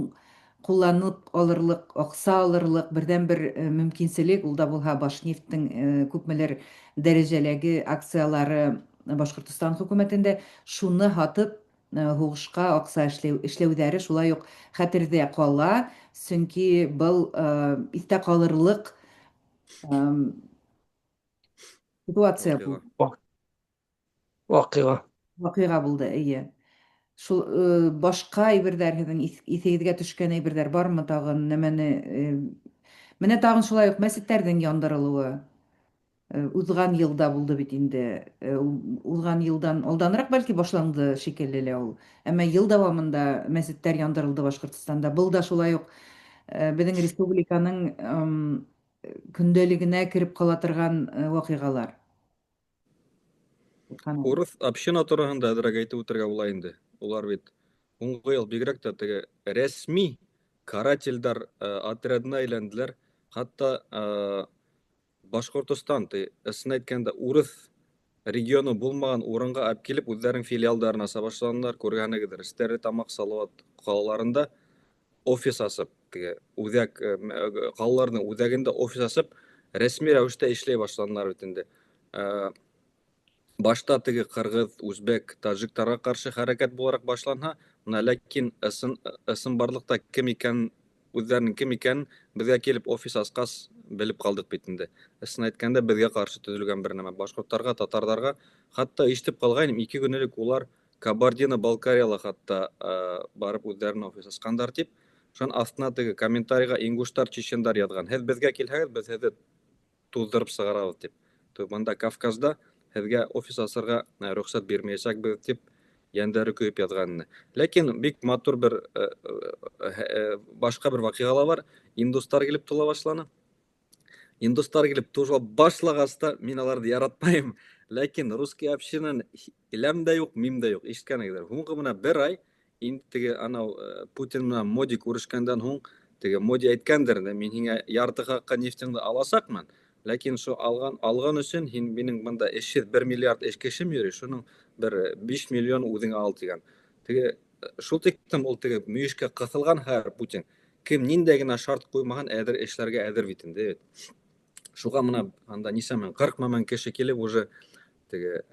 ҡулланып алырлыҡ, аҡса алырлыҡ берҙән-бер мөмкинселек ул да булһа Башнефттең күпмелер дәрәжәләге акциялары Башҡортостан хөкүмәтендә, шуны һатып һуғышҡа аҡса эшләүҙәре шулай уҡ хәтерҙә ҡала, сөнки был иҫтә ҡалырлыҡ ситуация булды. Ваҡиға. Ваҡиға булды, эйе. Шул башҡа әйберҙәр һеҙҙең иҫегеҙгә төшкән әйберҙәр бармы тағын нәмәне? Менә тағын шулай уҡ мәсеттәрҙең яндырылыуы уҙған йылда булды бит инде. Уҙған йылдан алданыраҡ бәлки башланды шикелле лә ул. Әммә йыл дауамында мәсеттәр яндырылды Башҡортостанда. Был да шулай уҡ беҙҙең республиканың көндәлегенә кереп ҡала торған ваҡиғалар. Урыҫ община тураһында әҙерәк әйтеп үтергә була инде. Улар бит һуңғы йыл бигерәк тә теге рәсми карательдар отрядына әйләнделәр. Хатта Башҡортостан, ысын әйткәндә, урыҫ регионы булмаған урынға алып килеп, үҙҙәренең филиалдарын аса башланылар. Күргәнегеҙҙер, Стәрлетамаҡ, Салауат ҡалаларында офис асып, теге үҙәк ҡалаларҙың үҙәгендә офис асып, рәсми рәүештә эшләй башланылар бит инде. Башта теге ҡырғыҙ, үзбәк, таджиктарға ҡаршы хәрәкәт булараҡ башланһа, мына ләкин ысын барлыҡта кем икәнен Үҙҙәренең кем икәнен беҙгә килеп офис асҡас белеп ҡалдыҡ бит инде. Ысын әйткәндә, беҙгә ҡаршы төҙөлгән бер нәмә. Башҡорттарға, татарҙарға. Хатта ишетеп ҡалғайным, 2 көн элек улар Кабардино-Балкарияла хатта барып үҙҙәренең офис асҡандар тип. Шунан аҫтына теге комментарийға ингуштар, чечендар яҙған: "Һеҙ беҙгә килһәгеҙ, беҙ һеҙҙе туҙҙырып сығарабыҙ", — тип. Бында Кавказда һеҙгә офис асырға рөхсәт бирмәйәсәкбеҙ, тип йәндәре көйөп яҙған ине. Ләкин бик матур бер башҡа бер ваҡиға ла бар. Индустар килеп тула башланы. Индустар килеп тула башлағас та, мин аларҙы яратмайым. Ләкин русский общинан ләм дә юҡ, мим дә юҡ. Ишеткәнегеҙҙер. Һуңғы менә бер ай инде теге анау Путин менән Моди күрешкәндән һуң теге Моди әйткәндер: "Мин һиңә ярты хаҡҡа нефтеңде аласаҡмын, ләкин шул алған өсөн һин минең бында эшһеҙ 1 миллиард эш кешем йөрөй, шуның бер 5 миллион үҙеңә ал", — тигән. Теге шул тиклем ул теге мөйөшкә ҡыҫылған хәҙер Путин. Кем ниндәй генә шарт ҡуймаһын, әҙер эшләргә әҙер бит инде бит. Шуға мына анда нисә мең, 40 мең кеше килеп уже теге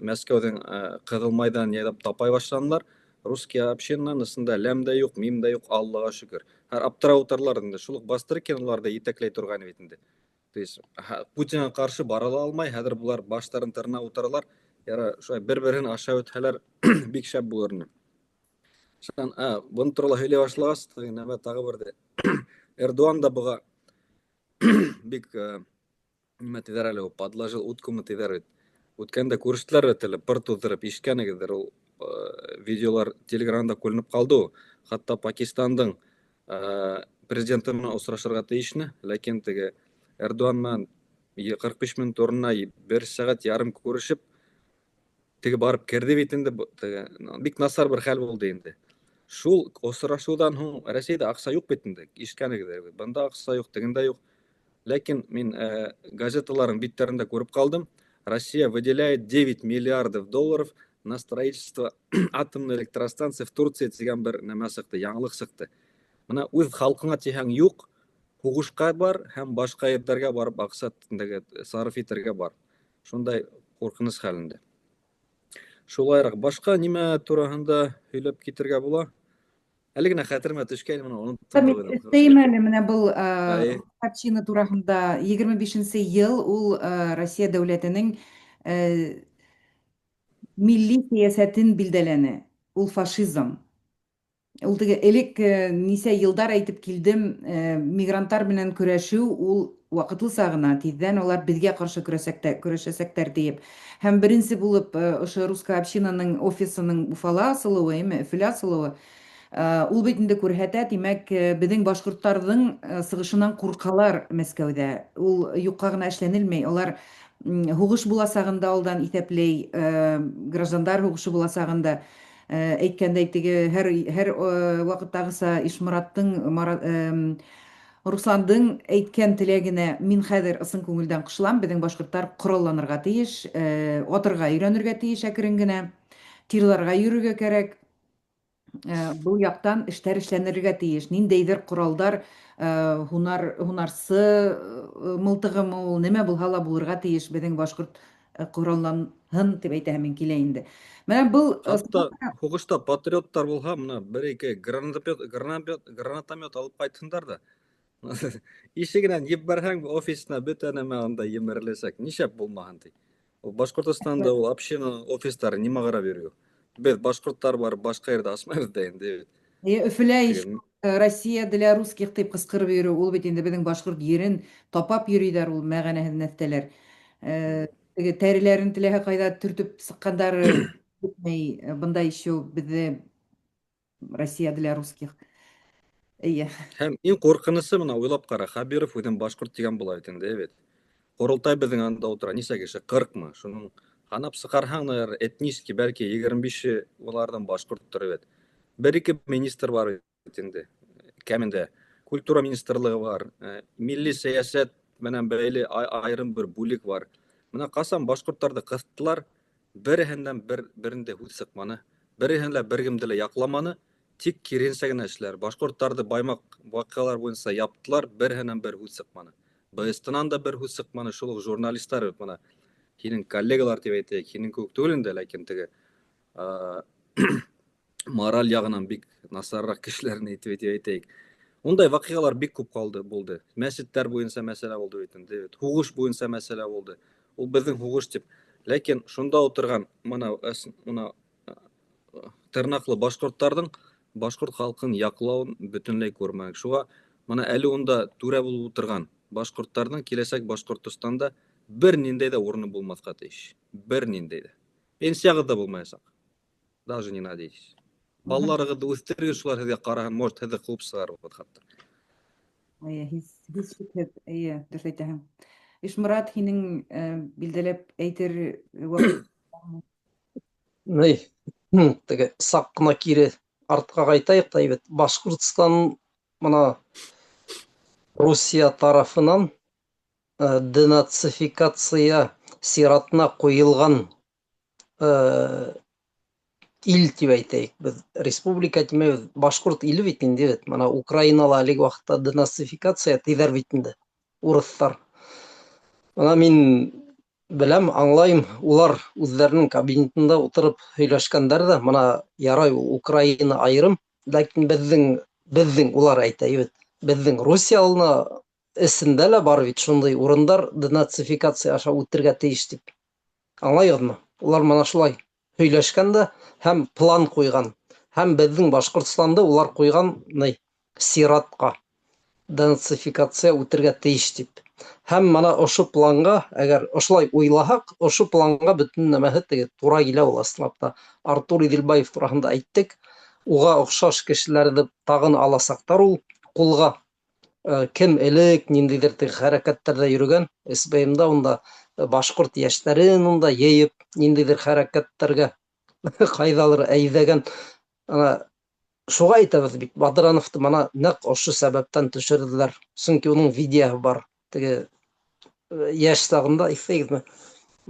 Мәскәүҙең Ҡыҙыл майҙанын яйлап тапай башланылар. Русский общинанан ысында ләм дә юҡ, мим дә юҡ, Аллаға шөкөр. Һәр аптырап ултыралар инде. Шул уҡ Бастрыкин уларҙы етәкләй торғайны бит инде. То есть Путинға ҡаршы бара ла алмай, хәҙер былар баштарын тырнап ултыралар. Яра, шулай бер-береһен ашап үтһәләр, бик шәп булыр ине. Шунан, бының турала һөйләй башлағас, теге нәмә тағы берҙе. Эрдоган да быға бик нимә тиҙәр әле ул, подложил утку тиҙәр бит. Үткәндә күрештеләр бит әле, пыр туҙҙырып, ишеткәнегеҙҙер ул видеолар Телеграмда күренеп ҡалды ул. Хатта Пакистандың президенты менән осрашырға тейешне, ләкин теге Эрдоган менән 45 минут урынына бер сәғәт ярым күрешеп, теге барып керҙе бит инде, теге бик насар бер хәл булды инде. Шул осрашыуҙан һуң Рәсәйҙә аҡса юҡ бит инде, ишеткәнегеҙҙер. Бында аҡса юҡ, тегендә юҡ. Ләкин мин газеталарҙың биттәрендә күреп ҡалдым. Россия выделяет 9 миллиардов долларов на строительство атомной электростанции в Турции тигән бер нәмә сыҡты, яңылыҡ сыҡты. Мына үҙ халҡыңа тиһәң юҡ, һуғышҡа бар һәм башҡа ерҙәргә барып аҡса сарыф итергә бар. Шундай ҡурҡыныс хәл инде. Шулайыраҡ башҡа нимә тураһында һөйләп китергә була? Әле генә хәтеремә төшкәйне, моны оноттом. Мин өҫтәйем әле менә был община тураһында. 25 йыл ул Россия дәүләтенең милли сәйәсәтен билдәләне. Ул фашизм. Ул теге элек нисә йылдар әйтеп килдем, мигранттар менән көрәшеү ул ваҡытлыса ғына, тиҙҙән улар беҙгә ҡаршы көрәшәсәктәр тиеп. Һәм беренсе булып ошо русская общинаның офисының Уфала асылыуы, әйме, Өфөлә асылыуы, ул бит инде күрһәтә, тимәк, беҙҙең башҡорттарҙың сығышынан ҡурҡалар Мәскәүҙә. Ул юҡҡа ғына эшләнелмәй. Улар һуғыш буласағын да алдан иҫәпләй, граждандар һуғышы буласағын да. Әйткәндәй, теге һәр ваҡыттағыса Ишмораттың, Русландың әйткән теләгенә мин хәҙер ысын күңелдән ҡушылам. Беҙҙең башҡорттар ҡоралланырға тейеш, атырға өйрәнергә тейеш әкрен генә, тирларға йөрөргә кәрәк. Был яҡтан эштәр эшләнергә тейеш. Ниндәйҙер ҡоралдар, һунарсы мылтығымы ул, нимә булһа ла булырға тейеш, беҙҙең башҡорт ҡоралланһын тип әйтәһем килә инде. Менә был Хатта һуғышта патриоттар булһа, мына бер-ике гранатомет алып ҡайтһындар ҙа. Ишегенән ебәрһәң, офисына бөтә нәмә анда емереләсәк. Нишләп булмаһын ти. Ул Башҡортостанда ул община офистары нимә ҡарап йөрөй? Беҙ башҡорттар барып башҡа ерҙә асмайбыҙ ҙа инде. Өфөлә иш "Россия для русских" тип ҡысҡырып йөрөү, ул бит инде беҙҙең башҡорт ерен тапап йөрөйҙәр ул мәғәнәһеҙ нәҫтәләр. Теге тәреләрен теләһә ҡайҙа төртөп сыҡҡандары бөтмәй, бында еще беҙҙе "Россия для русских". Эйе. Һәм иң ҡурҡынысы, мына уйлап ҡара, Хәбиров үҙен башҡорт тигән була бит инде, бит. Ҡоролтай беҙҙең анда ултыра, нисә кеше? 40-мы? Шуның һанап сығарһаң, наверное, этнически бәлки 25-е уларҙың башҡорттар бит. Бер-ике министр бар бит инде. Кәмендә культура министрлығы бар, милли сәйәсәт менән бәйле айырым бер бүлек бар. Мына ҡасан башҡорттарҙы ҡыҫтылар, береһенән берендә һүҙ сыҡманы, береһен лә бер кемде лә яҡламаны, тик киреһенсә генә эшләр. Башҡорттарҙы баймаҡ ваҡиғалар буйынса яптылар, береһенән бер һүҙ сыҡманы. БСТ-нан да бер һүҙ сыҡманы, шул уҡ журналистар бит, мына һинең коллегалар тип әйтәйек, һинең кеүек түгел инде, ләкин теге мораль яғынан бик насарыраҡ кешеләрне әйтеп әйтәйек. Ундай ваҡиғалар бик күп ҡалды, булды. Мәсеттәр буйынса мәсьәлә булды бит инде. Һуғыш буйынса мәсьәлә булды. Ул беҙҙең һуғыш тип. Ләкин шунда ултырған мына мына тырнаҡлы башҡорттарҙың башҡорт халҡын яҡлауын бөтөнләй күрмәнек. Шуға мына әле унда түрә булып ултырған башҡорттарҙың киләсәк Башҡортостанда бер ниндәй ҙә урыны булмаҫҡа тейеш. Бер ниндәй ҙә. Пенсияғыҙ ҙа булмаясаҡ. Даже не надейтесь. Балаларығыҙҙы үҫтерегеҙ, шулар һеҙгә ҡараһын, может, һеҙҙе ҡыуып сығарырбыҙ хатта. Эйе, һис, һис шикһеҙ, эйе, дөрөҫ әйтәһең. Ишморат, һинең билдәләп әйтер ваҡыт бармы? Ни, теге саҡ ҡына кире артҡа ҡайтайыҡ та бит. Башҡортостан мына Русия тарафынан денацификация сиратына ҡуйылған ил тип әйтәйек. Беҙ республика тимәйбеҙ, башҡорт иле бит инде бит. Мына Украинала әлеге ваҡытта денацификация тиҙәр бит инде урыҫтар. Мына мин беләм, аңлайым, улар үҙҙәренең кабинетында ултырып һөйләшкәндәр ҙә, мына ярай ул Украина айырым, ләкин беҙҙең улар әйтә бит, беҙҙең Русияны эсендә лә бар бит шундай урындар денацификация аша үтергә тейеш тип. Аңлайығыҙмы? Улар мына шулай һөйләшкән дә һәм план ҡуйған. Һәм беҙҙең Башҡортостанды улар ҡуйған ни сиратҡа денацификация үтергә тейеш тип. Һәм мына ошо планға, әгәр ошолай уйлаһаҡ, ошо планға бөтөн нәмәһе теге тура килә ул ысынлап та. Артур Иҙелбаев тураһында әйттек. Уға оҡшаш кешеләрҙе тағын аласаҡтар ул ҡулға. Кем элек ниндәйҙер теге хәрәкәттәрҙә йөрөгән, СБМда унда башҡорт йәштәрен унда йыйып, ниндәйҙер хәрәкәттәргә ҡайҙалыр әйҙәгән. Ана шуға әйтәбеҙ бит, Бадрановты мына нәҡ ошо сәбәптән төшөрҙөләр. Сөнки уның видеоһы бар. Теге йәш сағында, иҫләйһегеҙме,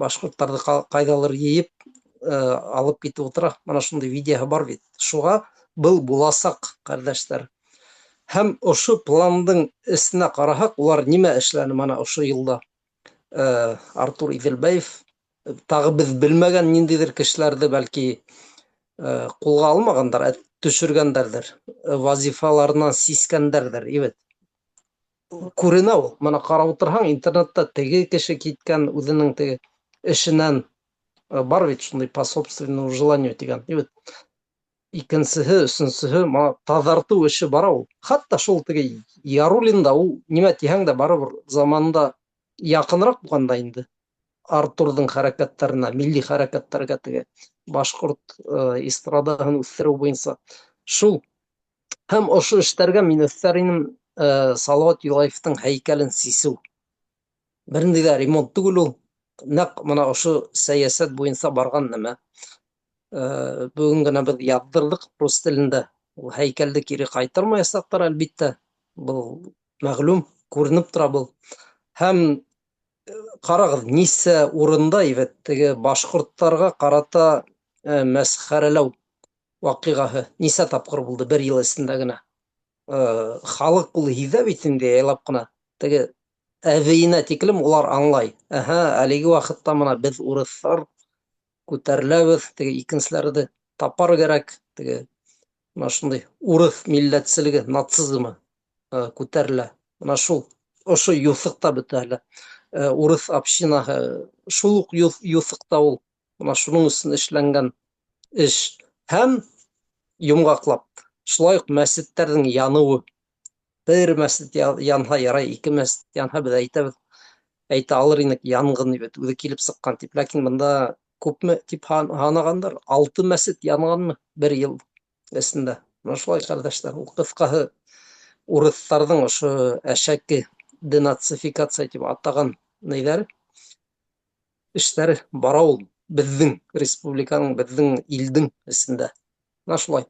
башҡорттарҙы ҡайҙалыр йыйып, алып китеп ултыра. Мына шундай видеоһы бар бит. Шуға был буласаҡ, ҡәрҙәштәр. Һәм ошо пландың эсенә ҡараһаҡ, улар нимә эшләне мына ошо йылда? Артур Иҙелбаев тағы беҙ белмәгән ниндәйҙер кешеләрҙе бәлки ҡулға алмағандар, ә төшөргәндәрҙер, вазифаларынан сискәндәрҙер, ибет. Күренә ул. Мына ҡарап ултырһаң, интернетта теге кеше киткән үҙенең теге эшенән, бар бит шундай по собственному желанию тигән, ибет. Икенсеһе, өсөнсөһө, мына таҙартыу эше бара ул. Хатта шул теге Яруллин да ул нимә тиһәң дә барыбер заманында яҡыныраҡ булған да инде. Артурҙың хәрәкәттәренә, милли хәрәкәттәргә теге башҡорт эстрадаһын үҫтереү буйынса. Шул. Һәм ошо эштәргә мин өҫтәр инем, Салауат Юлаевтың һәйкәлен сисеү. Бер ниндәй ҙә ремонт түгел ул. Нәҡ мына ошо сәйәсәт буйынса барған нәмә. Бөгөн генә беҙ яҙҙырҙыҡ рус телендә. Ул һәйкәлде кире ҡайтармаясаҡтар, әлбиттә. Был мәғлүм, күренеп тора был. Һәм ҡарағыҙ, нисә урында ибет теге башҡорттарға ҡарата мәсхәрәләү ваҡиғаһы нисә тапҡыр булды бер йыл эсендә генә. Халыҡ ул һиҙә бит инде яйлап ҡына. Теге әбейенә тиклем улар аңлай. Әһә, әлеге ваҡытта мына беҙ урыҫтар күтәреләбеҙ, теге икенселәрҙе тапар кәрәк, теге мына шундай урыҫ милләтселеге, нацизмы күтәрелә. Мына шул ошо юҫыҡта бөтә әле. Урыҫ общинаһы шул уҡ юҫыҡта ул. Мына шуның өсөн эшләнгән эш. Һәм йомғаҡлап, шулай уҡ мәсеттәрҙең яныуы. Бер мәсет янһа ярай, ике мәсет янһа беҙ әйтәбеҙ, әйтә алыр инек янғын бит, үҙе килеп сыҡҡан тип. Ләкин бында күпме тип һанағандар? 6 мәсет янғанмы бер йыл эсендә? Мына шулай, ҡәрҙәштәр, ул ҡыҫҡаһы урыҫтарҙың ошо әшәке денацификация тип атаған нейҙәре, эштәре бара ул беҙҙең республиканың, беҙҙең илдең эсендә. Мына шулай.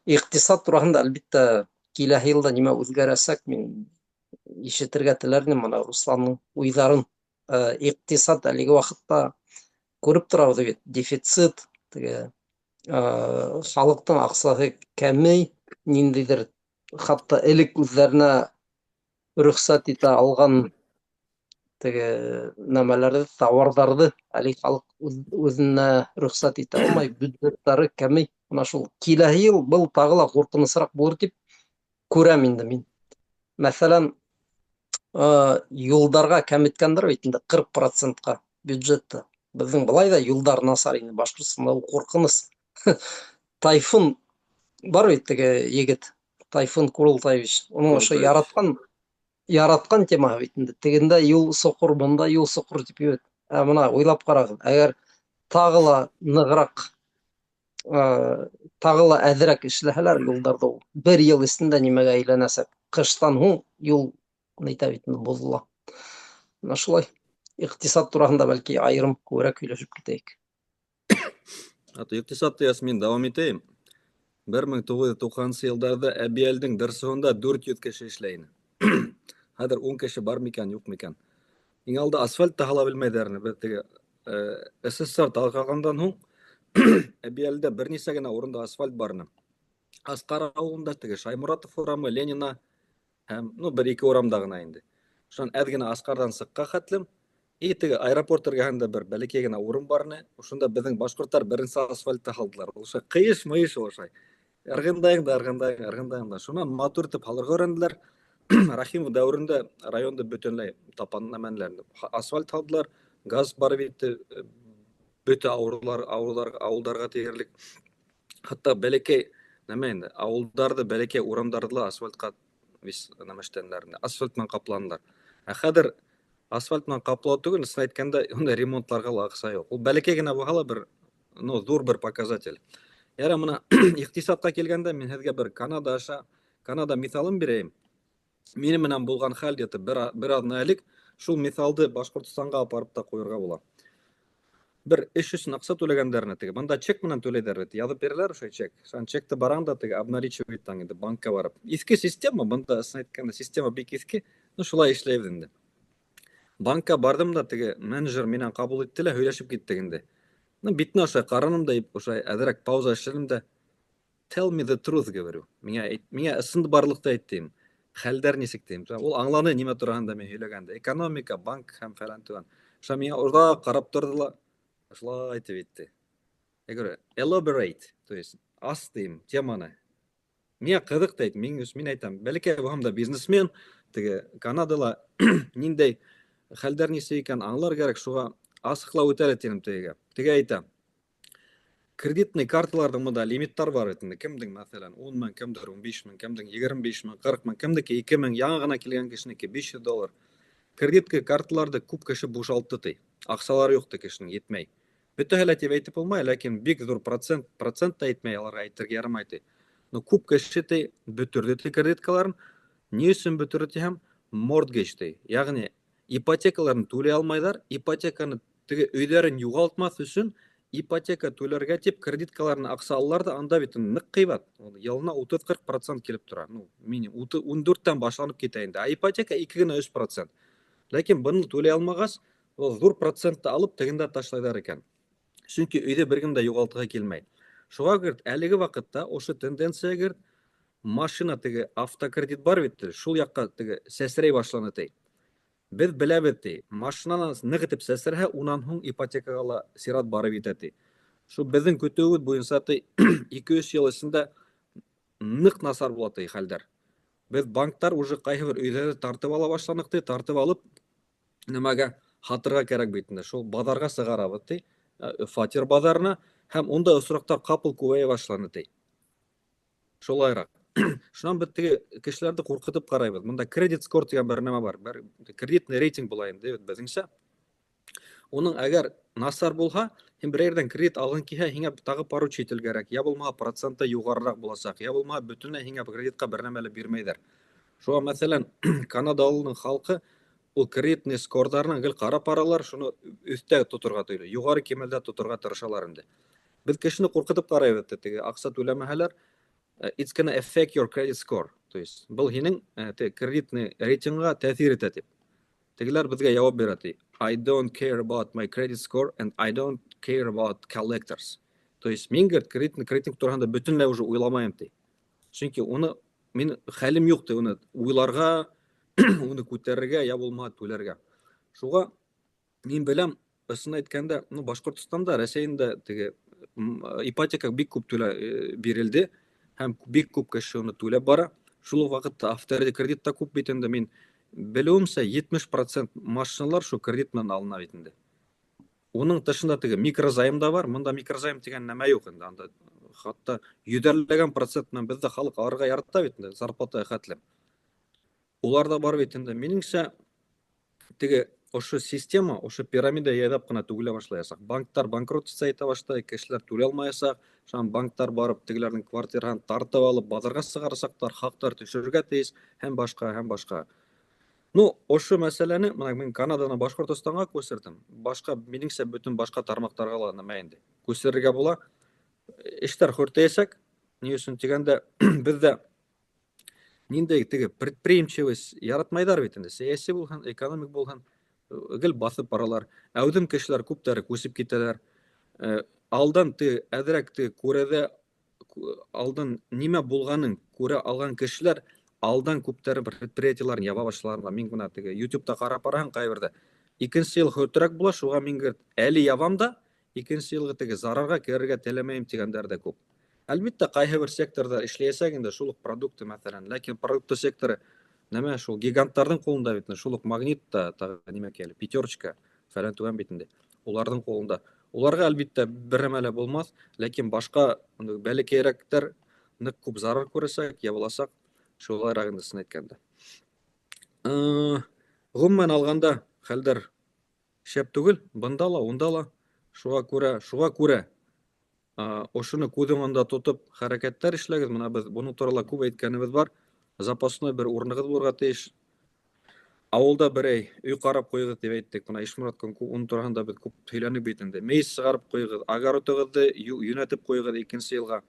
Иҡтисад тураһында әлбиттә киләһе йылда нимә үҙгәрәсәк, мин ишетергә теләр инем мына Русландың уйҙарын. Иҡтисад әлеге ваҡытта күреп торабыҙ бит, дефицит, теге, халыҡтың аҡсаһы кәмей, ниндәйҙер хатта элек үҙҙәренә рөхсәт итә алған теге нәмәләрҙе, тауарҙарҙы әле халыҡ үҙенә рөхсәт итә алмай, бюджеттары кәмей. Мына шул киләһе йыл был тағы ла ҡурҡынысыраҡ булыр тип Күрәм инде мин. Мәҫәлән, юлдарға кәметкәндәр бит инде 40 процентҡа бюджетты. Беҙҙең былай ҙа юлдар насар инде Башҡортостанда, ул ҡурҡыныс. Тайфун бар бит теге егет, Тайфун Курултаевич. Уның ошо Курултаевич. яратҡан темаһы бит инде. Тегендә юл соҡор, бында юл соҡор тип бит. Ә бына уйлап ҡарағыҙ, әгәр тағы ла нығыраҡ, тағы ла әҙерәк эшләһәләр юлдарҙы, ул бер йыл эсендә нимәгә әйләнәсәк? Ҡыштан һуң юл нитә бит инде, боҙола. Бына шулай. Иҡтисад тураһында бәлки айырым күберәк һөйләшеп китәйек. Аты иҡтисадты Ясмин дауам итәйем. 1990 йылдарҙа Әбйәлилдең ДРСУ-һында 400 кеше эшләй ине. Хәҙер 10 кеше бар микән, юҡ микән. Иң алда асфальт та һала белмәйҙәр ине. Беҙ теге СССР тарҡалғандан һуң Әбйәлилдә бер нисә генә урында асфальт бар ине. Асҡар ауылында теге Шайморатов урамы, Ленина һәм, ну, бер ике урамда ғына инде. Шунан әҙ генә Асҡарҙан сыҡҡа хәтлем и теге аэропорт эргәһендә бер бәләкәй генә урын бар ине. Ошонда беҙҙең башҡорттар беренсе асфальтты һалдылар. Ул ошо ҡыйыш-мыйыш ул ошай. Ырғындайың да, ырғындайың, ырғындайың да. Шунан матур итеп һалырға өйрәнделәр. Рахимов дәүерендә районды бөтөнләй тапан нәмәнеләр. Асфальт һалдылар, газ барып етте, бөтә ауылдарға тиерлек. Хатта бәләкәй нәмә инде, ауылдарҙы, бәләкәй урамдарҙы ла асфальтҡа вис нәмәштәнеләр инде, асфальт менән ҡапланылар. Ә хәҙер асфальт менән ҡаплау түгел, ысын әйткәндә, ундай ремонтларға ла аҡса юҡ. Ул бәләкәй генә булһа ла бер, ну, ҙур бер показатель. Яра, бына иҡтисадҡа килгәндә мин һеҙгә бер Канада аша, Канада миҫалын бирәйем. Минең менән булған хәл где-то бер аҙна элек, шул миҫалды Башҡортостанға апарып та ҡуйырға була. Бер эш өсөн аҡса түләгәндәренә теге, бында чек менән түләйҙәр бит, яҙып бирәләр ошо чек. Шунан чекты бараң да теге обналичивать итәң инде банкка барып. Иҫке система, бында ысын әйткәндә система бик иҫке, ну шулай эшләйбеҙ инде. Банкка барҙым да теге менеджер минән ҡабул итте лә һөйләшеп киттек инде. Ну, битенә ошолай ҡараным да, ошолай әҙерәк пауза эшләнем дә, tell me the truth, говорю. Миңә әйт, миңә ысынбарлыҡты әйт тием. Хәлдәр нисек тием. Ул аңланы нимә тураһында мин һөйләгәнде. Экономика, банк һәм фәлән төгән. Шунан миңә оҙаҡ ҡарап торҙо ла, ошолай итеп әйтте. Я говорю, elaborate, то есть ас тием теманы. Миңә ҡыҙыҡ ти, мин мин әйтәм, бәләкәй булһам да бизнесмен, теге Канадала ниндәй хәлдәр нисек икән аңлар кәрәк, шуға асыҡлап үтә әле тинем тегегә. Теге әйтә, кредитный карталарҙың бында лимиттар бар бит инде. Кемдең, мәҫәлән, 10 мең, кемдер 15 мең, кемдең 25 мең, 40 мең, кемдеке 2 мең, яңы ғына килгән кешенеке 500 доллар. Кредитка карталарҙы күп кеше бушалтты ти. Аҡсалары юҡ ти кешенең, етмәй. Бөтәһе лә тип әйтеп булмай, ләкин бик ҙур процент, процент та әйтмәй, аларға әйтергә ярамай ти. Но күп кеше ти бөтөрҙө ти кредиткаларын. Ни өсөн бөтөрҙө тиһәм, mortgage ти. Йәғни ипотекаларын түләй алмайҙар, ипотеканы теге өйҙәрен юғалтмаҫ өсөн ипотека түләргә тип кредиткаларына аҡса алалар ҙа, анда бит ныҡ ҡыйбат. Ул йылына 30-40 процент килеп тора. Ну, минимум 14-тән башланып китә инде. Ә ипотека 2 генә 3 процент. Ләкин быны түләй алмағас, ул ҙур процентты алып тегендә ташлайҙар икән. Сөнки өйҙә бер кем дә юғалтырға килмәй. Шуға говорит, әлеге ваҡытта ошо тенденция говорит, машина теге автокредит бар бит, шул яҡҡа теге сәсрәй башланы ти. Беҙ беләбеҙ ти, машинанан ныҡ итеп сәсрәһә, унан һуң ипотекаға ла сират барып етә ти. Шул беҙҙең көтөүебеҙ буйынса ти, 2-3 йыл эсендә ныҡ насар була ти хәлдәр. Беҙ банктар уже ҡайһы бер өйҙәрҙе тартып ала башланыҡ ти, тартып алып нәмәгә һатырға кәрәк бит инде. Шул баҙарға сығарабыҙ ти, фатир баҙарына, һәм ундай осраҡтар ҡапыл күбәйә башланы ти. Шулайыраҡ. Шунан беҙ теге кешеләрҙе ҡурҡытып ҡарайбыҙ. Бында кредит скор тигән бер нәмә бар. Бер кредитный рейтинг була инде беҙҙеңсә. Уның әгәр насар булһа, һин бер ерҙән кредит алғың килһә, һиңә тағы поручитель кәрәк. Я булмаһа проценты юғарыраҡ буласаҡ, я булмаһа бөтөнләй һиңә кредитҡа бер нәмә лә бирмәйҙәр. Шуға, мәҫәлән, Канадалының халҡы ул кредитный скордарына гел ҡарап баралар, шуны өҫтә тоторға тойла, юғары кимәлдә тоторға тырышалар инде. Беҙ кешене ҡурҡытып ҡарайбыҙ, теге аҡса түләмәһәләр, it's gonna affect your credit score. То есть был һинең кредитный рейтингға тәьҫир итә тип. Тегеләр беҙгә яуап бирә ти. I don't care about my credit score and I don't care about collectors. То есть мин говорит, кредитный рейтинг тураһында бөтөнләй уже уйламайым ти. Сөнки уны мин хәлем юҡ ти, уны уйларға, уны күтәрергә, я булмаһа түләргә. Шуға мин беләм, ысын әйткәндә, ну, Башҡортостанда, Рәсәйҙә теге ипотека бик күп түлә бирелде һәм бик күп кеше уны түләп бара. Шул ук вакытта автокредит та күп бит инде. Мин белүемсә, 70 процент машиналар шул кредит белән алына бит инде. Уның тышында теге микрозайм да бар. Монда микрозайм дигән нәмә юк инде. Анда хатта йөзәрләгән процент белән бездә халык алырга ярата бит инде, зарплата хәтле. Улар да бар бит инде. Минеңчә, теге ошо система, ошо пирамида яйлап кына түгелә башлаячак. Банктар банкротиться итә башлай, кешеләр түләй алмаячак. Шуннан банктар барып тегеләрнең квартирасын тартып алып базарга чыгарачаклар, хаклар төшерергә тиеш һәм башка, һәм башка. Ну, ошо мәсьәләне менә мин Канаданы Башкортостанга күчердем. Башка, минеңчә, бөтен башка тармакларга ла нәмә инде. Күчерергә була. Эшләр хөртәячәк. Ни өчен дигәндә, бездә ниндәй теге предприимчивость яратмайлар бит инде. Сәяси булһын, экономик булһын, гел басып баралар. Әүдем кешеләр күптәре күчеп китәләр. Алдан теге әзрәк теге күрәдә алдан нимә булганын күрә алган кешеләр алдан күптәре предприятиеләрен яба башларлар. Мин генә теге YouTube'та карап барам кайбердә. Икенче ел хөртрәк була, шуңа мин говорит, әле ябам да, икенче елгы теге зарарга керергә теләмәйм дигәннәр дә күп. Әлбәттә, кайсы бер секторда эшләсәк инде шул ук продукты мәсәлән, ләкин продукты секторы нәмә шул гигантларның кулында бит, шул ук Магнит та тагы нимә килә, Пятерочка фәлән түгән бит инде. Уларның кулында. Уларга әлбәттә бер нәмә лә булмас, ләкин башка бәләкәйрәкләр нык күп зарар күрәсәк, ябыласак, шулайрак инде сын әйткәндә. Гомумән алганда хәлдәр шәп түгел, бында ла, унда ла. Шуңа күрә, шуңа күрә ошоны күз уңында тотып хәрәкәтләр эшләгез. Менә без буның турында күп әйткәнебез бар. Запасной бер урыныгыз булырга тиеш. Авылда берәй өй карап куйыгыз дип әйттек. Менә Ишмурат уның турында без күп сөйләнек бит инде. Мейес чыгарып куйыгыз, огородыгызны юнәтеп куйыгыз икенче елга.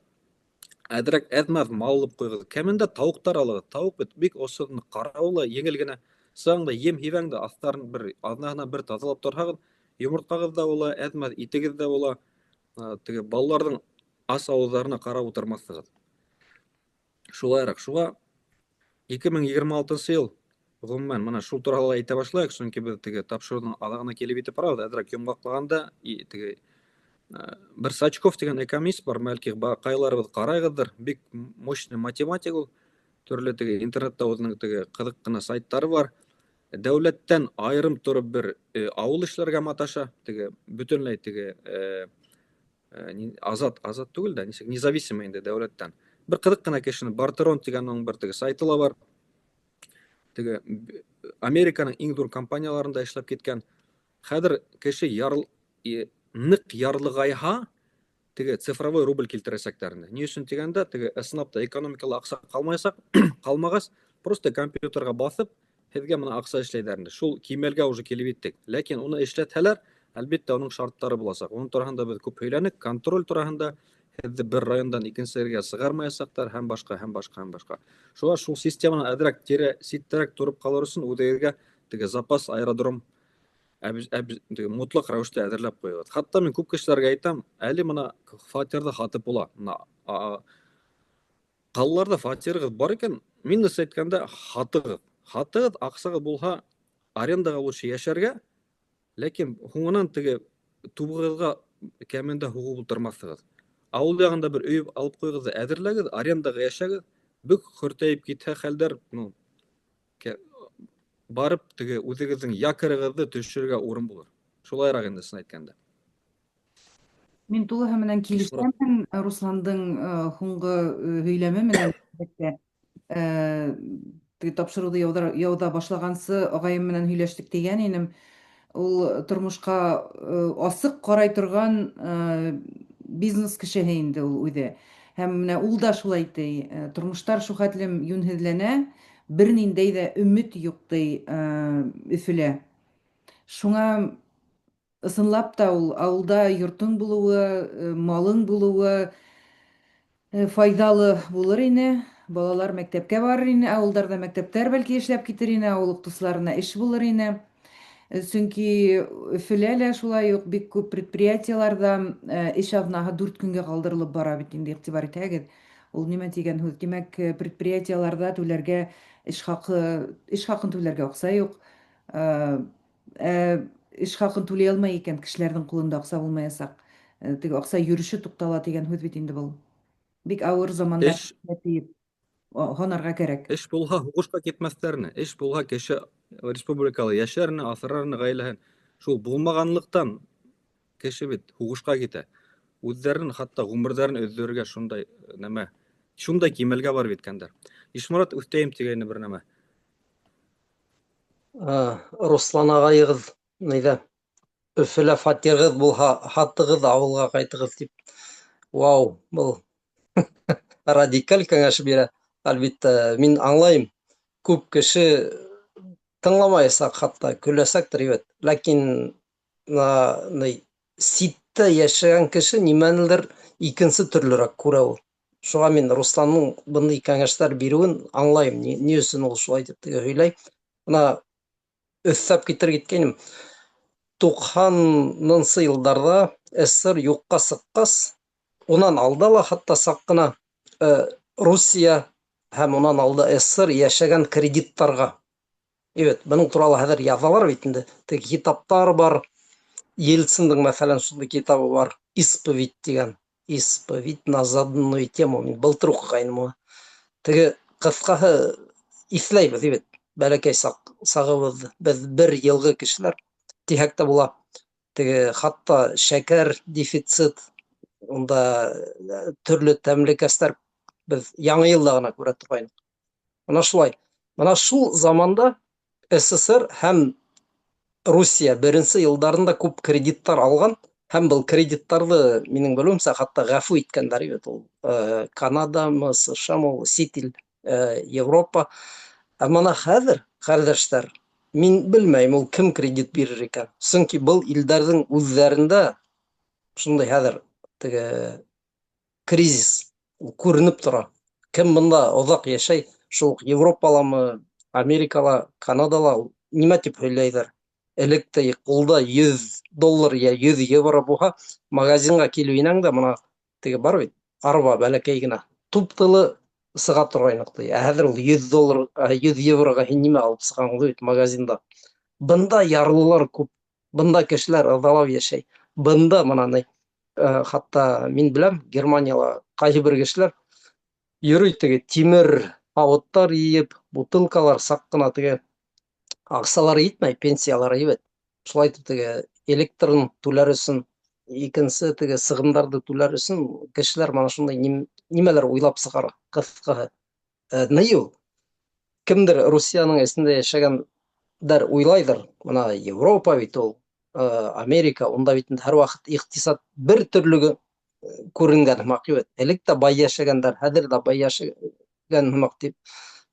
Әзрәк әз-мәз мал алып куйыгыз. Кәмендә тавыктар алыгыз. Тавык бит бик осызны каравы еңел генә. Саң да ем һибәң дә асларын бер аҙнаһына бер тазалап торһагыз, йомыртҡағыҙ да була, әҙ-мәҙ итегеҙ ҙә була. Теге балаларҙың ас ауыҙҙарына ҡарап ултырмаҫһығыҙ. Шулайыраҡ. Шуға 2026 йыл ғөмүмән мына шул турала әйтә башлайыҡ, сөнки беҙ теге тапшырыуҙың аҙағына килеп етеп барабыҙ. Әҙерәк йомғаҡлағанда теге бер Сачков тигән экономист бар, бәлки ҡайһыларыбыҙ ҡарайғыҙҙыр, бик мощный математик ул. Төрлө теге интернетта үҙенең теге ҡыҙыҡ ҡына сайттары бар. Дәүләттән айырым тороп бер ауыл эшләргә маташа, теге бөтөнләй теге азат, азат түгел дә, нисек независимый инде дәүләттән. Бер ҡыҙыҡ ҡына кешене Бартерон тигән уның бер теге сайты ла бар. Теге Американың иң ҙур компанияларында эшләп киткән. Хәҙер кеше ныҡ ярлығайһа, теге цифровой рубль килтерәсәктәр инде. Ни өсөн тигәндә, теге ысынлап та экономикала аҡса ҡалмаясаҡ, ҡалмағас, просто компьютерға баҫып, һеҙгә мына аҡса эшләйҙәр инде. Шул кимәлгә уже килеп еттек. Ләкин уны эшләтһәләр, әлбиттә, уның шарттары буласаҡ. Уның тураһында беҙ күп һөйләнек, контроль тураһында, һеҙҙе бер райондан икенсе ергә сығармаясаҡтар һәм башҡа, һәм башҡа, һәм башҡа. Шуға шул системанан әҙерәк тирә ситтәрәк тороп ҡалыр өсөн үҙегеҙгә теге запас аэродром теге мотлаҡ рәүештә әҙерләп ҡуйығыҙ. Хатта мин күп кешеләргә әйтәм, әле мына фатирҙы һатып була. Мына ҡалаларҙа фатирығыҙ бар икән, минус әйткәндә һатығыҙ. Һатығыҙ, аҡсағыҙ булһа, арендаға лучше йәшәргә, ләкин һуңынан теге тубығыҙға кәмендә һуғып ултырмаҫһығыҙ. Ауыл яғында бер өй алып ҡуйығыҙ ҙа әҙерләгеҙ, арендаға йәшәгеҙ, бик хөртәйеп китһә хәлдәр, ну, барып теге үҙегеҙҙең якорығыҙҙы төшөрөргә урын булыр. Шулайыраҡ инде ысын әйткәндә. Мин тулыһы менән килешәмен Русландың һуңғы һөйләме менән, әлбәттә. Теге тапшырыуҙы яуҙа башлағансы ағайым менән һөйләштек тигән инем. Ул тормошҡа асыҡ ҡарай торған бизнес кешеһе инде ул үҙе. Һәм менә ул да шулай ти, тормоштар шул хәтлем йүнһеҙләнә, бер ниндәй ҙә өмөт юҡ ти, Өфөлә. Шуңа ысынлап та ул ауылда йортоң булыуы, малың булыуы файҙалы булыр ине. Балалар мәктәпкә барыр ине, ауылдарҙа мәктәптәр бәлки эшләп китер ине, ауыл уҡытыусыларына эш булыр ине. Сөнки Өфөлә лә шулай уҡ бик күп предприятиеларҙа эш аҙнаһы 4 көнгә ҡалдырылып бара бит инде, иғтибар итһәгеҙ. Ул нимә тигән һүҙ? Тимәк, предприятиеларҙа түләргә эш хаҡы, эш хаҡын түләргә аҡса юҡ. Эш хаҡын түләй алмай икән, кешеләрҙең ҡулында аҡса булмаясаҡ. Теге аҡса йөрөшө туҡтала тигән һүҙ бит инде был. Бик ауыр замандар Эш тиеп. Һанарға кәрәк. Эш булһа, һуғышҡа китмәҫтәр ине. Эш булһа, кеше республикала йәшәр ине, аҫрар ине ғаиләһен. Шул булмағанлыҡтан кеше бит һуғышҡа китә. Үҙҙәрен, хатта ғүмерҙәрен өҙҙөрөргә шундай нәмә, шундай кимәлгә барып еткәндәр. Ишморат үҫтәйем тигәйне бер нәмә. Руслан ағайығыҙ нейҙә Өфөлә фатирығыҙ булһа, һатығыҙ, ауылға ҡайтығыҙ тип. Вау, был радикаль кәңәш бирә. Әлбиттә, мин аңлайым, күп кеше тыңламаясаҡ, хатта көләсәктер, бит. Ләкин ни, ситтә йәшәгән кеше нимәнелер икенсе төрлөрәк күрә ул. Шуға мин Русланның бындай кәңәштәр биреүен аңлайым, ни, ни өсөн ул шулай дип теге һөйләй. Бына өҫтәп китергә иткәйнем. 90-нсы йылдарҙа СССР юҡҡа сыҡҡас, унан алда ла хатта саҡ ҡына э, Русия һәм унан алда СССР йәшәгән кредиттарға. Evet, бының туралы хәҙер яҙалар бит инде. Теге китаптар бар. Ельциндың, мәҫәлән, шундай китабы бар. Исповедь тигән. Исповедь на заданную тему. Мин былтыр уҡығайным уны. Теге ҡыҫҡаһы иҫләйбеҙ бит. Бәләкәй саҡ, сағыбыҙ. Беҙ бер йылғы кешеләр тиһәк тә була. Теге хатта шәкәр дефицит, унда э, төрлө тәмлекәстәр беҙ яңы йылда ғына күрә торғайныҡ. Мына шулай. Мына шул заманда СССР һәм Русия беренсе йылдарында күп кредиттар алған һәм был кредиттарҙы минең белеүемсә хатта ғәфү иткәндәр бит ул э, Канадамы, США-мы ул, сит ил, э, Европа. Ә мына хәҙер, ҡәрҙәштәр, мин белмәйем ул кем кредит бирер икән. Сөнки был илдәрҙең үҙҙәрендә шундай хәҙер теге кризис ул күренеп тора. Кем бында оҙаҡ йәшәй, шул уҡ Европаламы, Америкала, Канадала нимә тип һөйләйҙәр? Элек тә ҡулда 100 доллар йә 100 евро булһа, магазинға килеп инәң дә, мына теге бар бит, арба бәләкәй генә, туп-тулы сыға торғайныҡ ти. Ә хәҙер ул 100 доллар, 100 евроға һин нимә алып сығаң ул бит магазинда. Бында ярлылар күп, бында кешеләр ыҙалап йәшәй. Бында мына ни, э, хатта мин беләм, Германияла ҡайһы бер кешеләр йөрөй теге тимер һауыттар йыйып, бутылкалар саҡ ҡына теге аҡсалары етмәй, пенсиялары һәйбәт. Шулай итеп теге электрын түләр өсөн, икенсе теге сығымдарҙы түләр өсөн кешеләр мана шундай нимәләр уйлап сығара, ҡыҫҡаһы. Э, ни ул? Кемдер Русияның эсендә йәшәгәндәр уйлайҙыр, мына Европа бит ул, э, Америка, унда бит инде һәр ваҡыт иҡтисад бер төрлөгө күренгән һымаҡ бит. Элек тә бай йәшәгәндәр, хәҙер ҙә бай йәшәгән һымаҡ тип.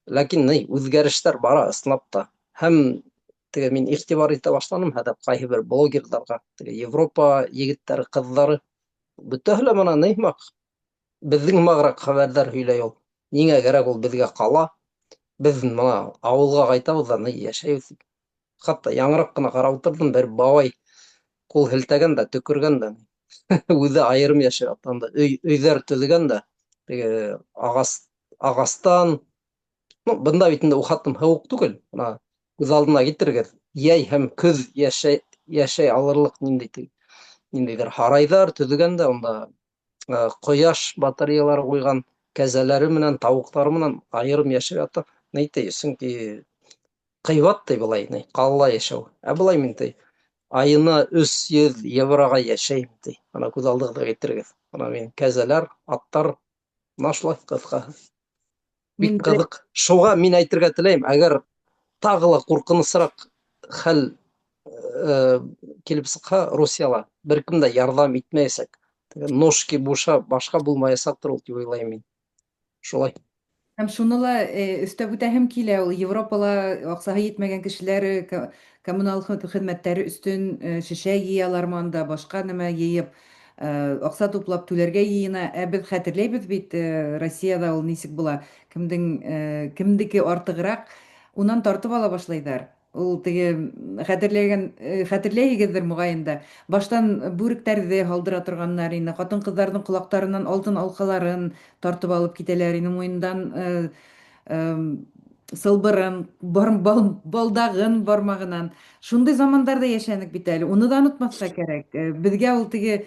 Ләкин ни, үҙгәрештәр бара ысынлап та. Һәм теге мин иғтибар итә башланым хәҙер ҡайһы бер блогерҙарға, теге Европа егеттәре, ҡыҙҙары бөтәһе лә мына ни һымаҡ беҙҙең һымағыраҡ хәбәрҙәр һөйләй ул. Ниңә кәрәк ул беҙгә ҡала? Беҙ мына ауылға ҡайтабыҙ да ни йәшәйбеҙ тип. Хатта яңыраҡ ҡына ҡарап ултырҙым, бер бабай ҡул һелтәгән дә, төкөргән дә. Үҙе айырым йәшәй анда. Өй, өйҙәр төҙөгән дә, теге ағас ағастан. Ну, бында бит инде ул хатым һыуыҡ түгел. Мына күҙ алдына килтерегеҙ. Йәй һәм көҙ йәшәй йәшәй алырлыҡ ниндәй ниндәйҙер һарайҙар төҙөгән дә, унда э, ҡояш батареялары ҡуйған, кәзәләре менән, тауыҡтары менән айырым йәшәп ята. Ни ти, сөнки ҡыйбат ти былай, ни, ҡалала йәшәү. Ә былай мин ти, айына 300 евроға йәшәйем ти. Ана күҙ алдығыҙға килтерегеҙ. Ана мин кәзәләр, аттар, мына шулай ҡыҫҡаһы. Бик Мин ҡыҙыҡ. Шуға мин әйтергә теләйем, әгәр тағы ла ҡурҡынысыраҡ хәл э, килеп сыҡһа Русияла, бер кем дә ярҙам итмәйәсәк. Теге ножки буша, башҡа булмаясаҡтыр ул тип уйлайым мин. Шулай. Һәм шуны ла э, өҫтәп үтәһем килә, ул Европала аҡсаһы етмәгән кешеләр э, коммуналь хеҙмәттәре өсөн э, шешә йыялармы анда, башҡа нәмә йыйып, аҡса туплап түләргә йыйына. Ә беҙ хәтерләйбеҙ бит, Россияда ул нисек була, кемдең кемдеке артығыраҡ, унан тартып ала башлайҙар. Ул теге хәтерләгән хәтерләйһегеҙҙер моғайын да. Баштан бүректәрҙе һалдыра торғаннар ине, ҡатын-ҡыҙҙарҙың ҡолаҡтарынан алтын алҡаларын тартып алып китәләр ине, муйындан сылбырын, бар, бал, балдағын бармағынан. Шундай замандарҙа йәшәнек бит әле. Уны да онотмаҫҡа кәрәк. Беҙгә ул теге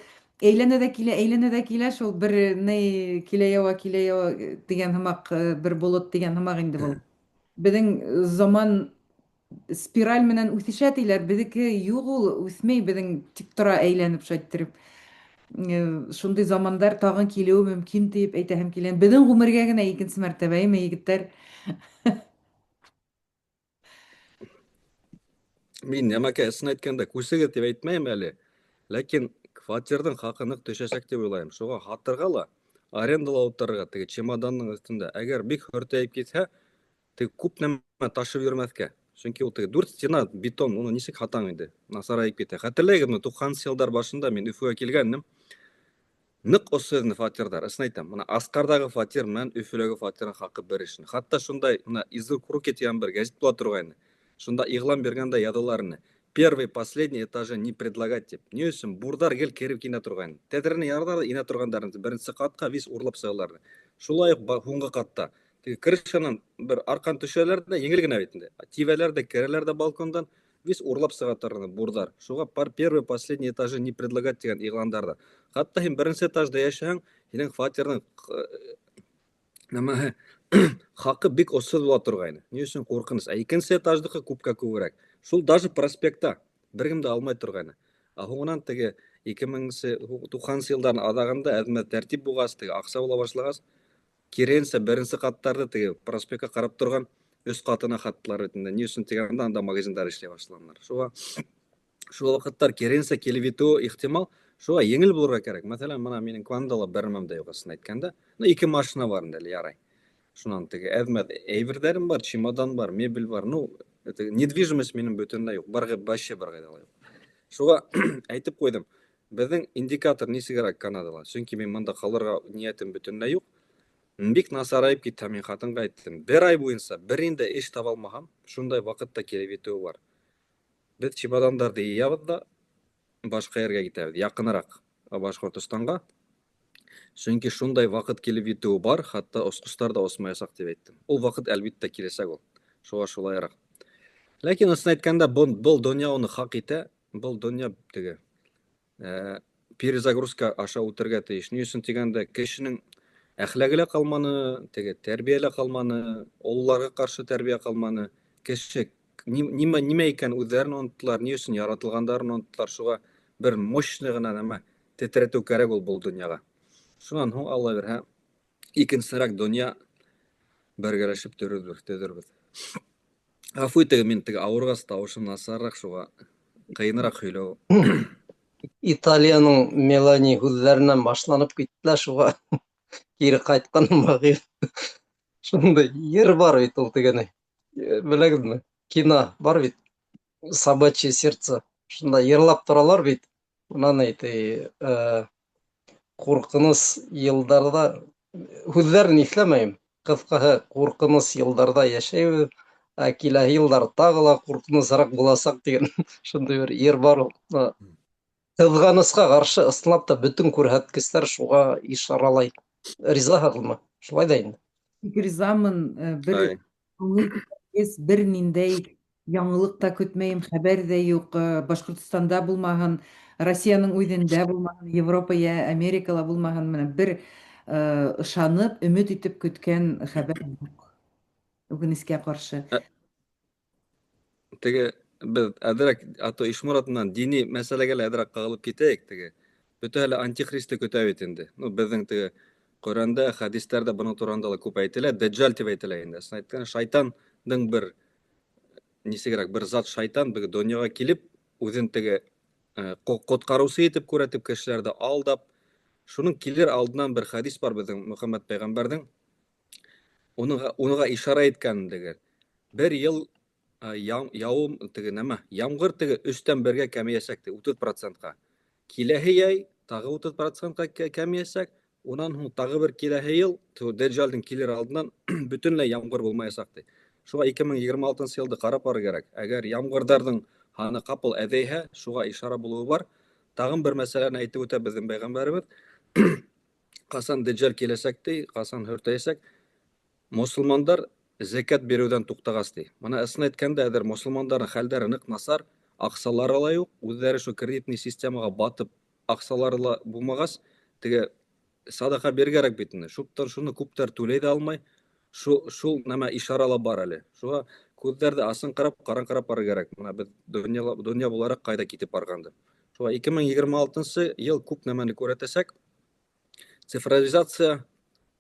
Әйләнә дә килә, әйләнә дә килә шул бер ни килә ява, килә ява дигән һымак, бер болыт дигән һымак инде был. Беҙҙең заман спираль менән үҫешә тиләр, беҙҙеке юҡ ул, үҫмәй, беҙҙең тик тора әйләнеп шайттереп. Шундый замандар тагын килеүе мөмкин дип әйтәһем килә. Беҙҙең ғүмергә генә икенсе мәртәбә, әйме, егеттәр? Мин нәмәкә ысын әйткәндә күсегеҙ тип әйтмәйем әле. Ләкин квартирҙың хаҡы ныҡ төшәсәк тип уйлайым. Шуға һатырға ла, арендала ултырырға теге чемодандың өҫтөндә. Әгәр бик хөртәйеп китһә, теге күп нәмә ташып йөрөмәҫкә. Сөнки ул теге дүрт стена бетон, уны нисек һатаң инде? Насарайып китә. Хәтерләйһегеҙме, 90 йылдар башында мин Өфөгә килгәнем. Ныҡ осһоҙ ине фатирҙар, ысын әйтәм. Мына Асҡарҙағы фатир менән Өфөләге фатирҙың хаҡы бер ишне. Хатта шундай мына Из рук в руки тигән бер гәзит була торғайны. Шунда иғлан биргәндә яҙалар ине. Первый, последний этажы не предлагать тип. Ни өсөн? Бурҙар гел кереп инә торғайны. Тәҙрәне ярҙар ҙа инә торғандар ине. Беренсе ҡатҡа вис урлап сығалар ине. Шулай уҡ һуңғы ҡатта. Теге крышанан бер арҡан төшәләр ҙә, еңел генә бит инде. Тибәләр ҙә, керәләр ҙә балкондан, вис урлап сыға торғайны бурҙар. Шуға пар первый, последний этажы не предлагать тигән иғландарҙа. Хатта һин беренсе этажда йәшәһәң, һинең фатирҙың нәмәһе хаҡы бик осһоҙ була торғайны. Ни өсөн ҡурҡыныс? Ә икенсе этаждыҡы күпкә күберәк. Шул даже проспектта бер кем дә алмай торғайны. Ә һуңынан теге ике меңенсе, туҡһанынсы йылдарҙың аҙағында әҙмә тәртип булғас, теге аҡса була башлағас, киренсә беренсе ҡаттарҙы теге проспектҡа ҡарап торған өс ҡатына һаттылар бит инде. Ни өсөн тигәндә анда магазиндар эшләй башланылар. Шуға шул ваҡыттар киренсә килеп етеүе ихтимал. Шуға еңел булырға кәрәк. Мәҫәлән, мына минең Квандала бер нәмәм дә юҡ, ысын әйткәндә. Ну, ике машина бар инде әле, ярай. Шунан теге әҙмәҙ әйберҙәрем бар, чемодан бар, мебель бар. Ну, это недвижимость минең бөтөнләй юҡ. Бар вообще бер ҡайҙа ла юҡ. Шуға әйтеп ҡуйҙым. Беҙҙең индикатор нисегерәк Канадала? Сөнки мин бында ҡалырға ниәтем бөтөнләй юҡ. Бик насарайып китте, мин ҡатынға әйттем. Бер ай буйынса бер инде эш таба алмаһам, шундай ваҡытта килеп етеүе бар. Беҙ чемодандарҙы йыябыҙ ҙа башҡа ергә китәбеҙ, яҡыныраҡ Башҡортостанға. Сөнки шундай ваҡыт килеп етеүе бар, хатта осҡостар ҙа осмаясаҡ тип әйттем. Ул ваҡыт әлбиттә киләсәк ул. Шуға шулайыраҡ. Ләкин ысын әйткәндә, был донъя уны хаҡ итә, был донъя теге перезагрузка аша үтергә тейеш. Ни өсөн тигәндә, кешенең әхләге лә ҡалманы, теге тәрбиә лә ҡалманы, ололарға ҡаршы тәрбиә ҡалманы. Кеше нимә икән үҙҙәрен оноттолар, ни өсөн яратылғандарын оноттолар. Шуға бер мощный ғына нәмә тетрәтеү кәрәк ул был донъяға. Шунан һуң Алла бирһә, икенсерәк донъя бергәләшеп төҙөрбөҙ. Ғәфү итегеҙ, мин теге ауырғас тауышым насарыраҡ, шуға ҡыйыныраҡ һөйләү. Италияның Мелани һүҙҙәренән башланып китте лә, шуға кире ҡайтҡан һымаҡ. Шундай йыр бар бит ул тигәне. Беләгеҙме? Кино бар бит. Собачье сердце. Шунда йырлап торалар бит. Унан әйтей, ҡурҡыныс йылдарҙа һүҙҙәрен иҫләмәйем. Ҡыҫҡаһы, ҡурҡыныс йылдарҙа йәшәйбеҙ, ә киләһе йылдар тағы ла ҡурҡынысыраҡ буласаҡ тигән шундай бер йыр бар ул. Ҡыҙғанысҡа ҡаршы, ысынлап та бөтөн күрһәткестәр шуға ишаралай. Ризаһығыҙмы? Шулай ҙа инде. Бик ризамын, бер күңел күтәргес, бер ниндәй яңылыҡ та көтмәйем, хәбәр ҙә юҡ. Башҡортостанда булмаһын, Россияның үҙендә булмаһын, Европа йә Америкала булмаһын, менә бер ышанып, өмөт итеп көткән хәбәр юҡ. Үкенескә ҡаршы. Теге беҙ әҙерәк, ато Ишморат менән дини мәсьәләгә лә әҙерәк ҡағылып китәйек теге. Бөтәһе лә антихристы көтә бит инде. Ну, беҙҙең теге Ҡөрьәндә, хәдистәрҙә бының тураһында ла күп әйтелә, Дәджал тип әйтелә инде. Ысын әйткәндә, шайтандың бер нисегерәк бер зат шайтан бер донъяға килеп, үҙен теге ҡотҡарыусы итеп күрәтеп, кешеләрҙе алдап, шуның килер алдынан бер хәдис бар беҙҙең Мөхәммәд пәйғәмбәрҙең. Уныға ишара иткән теге. Бер йыл яуым теге нәмә, ямғыр теге өстән бергә кәмейәсәк теге 30%-ҡа. Киләһе йәй тағы 30%-ҡа кәмейәсәк. Унан һуң тағы бер киләһе йыл, Дәджалдың килер алдынан бөтөнләй ямғыр булмаясаҡ ти. Шуға 2026 йылды ҡарап барыр кәрәк. Әгәр ямғырҙарҙың һаны ҡапыл әҙәйһә, шуға ишара булыуы бар. Тағын бер мәсьәләне әйтеп үтә беҙҙең пәйғәмбәребеҙ. Ҡасан Дәджал киләсәк ти, ҡасан һөртәйәсәк, мосолмандар зәкәт биреүҙән туҡтағас ти. Мына ысын әйткәндә, әҙер мосолмандарҙың хәлдәре ныҡ насар, аҡсалары ла юҡ, үҙҙәре шул кредитный системаға батып, Аҡсалары ла булмағас, теге садаҡа биргәрәк бит инде. Шуптар шуны күптәр түләй ҙә алмай. Шул, шул нәмә ишара ла бар әле. Шуға күҙҙәрҙе асыңҡырап, ҡараңҡырап барыр кәрәк. Мына беҙ донъя, донъя булараҡ ҡайҙа китеп барғанды. Шуға 2026 йыл күп нәмәне күрһәтәсәк. Цифровизация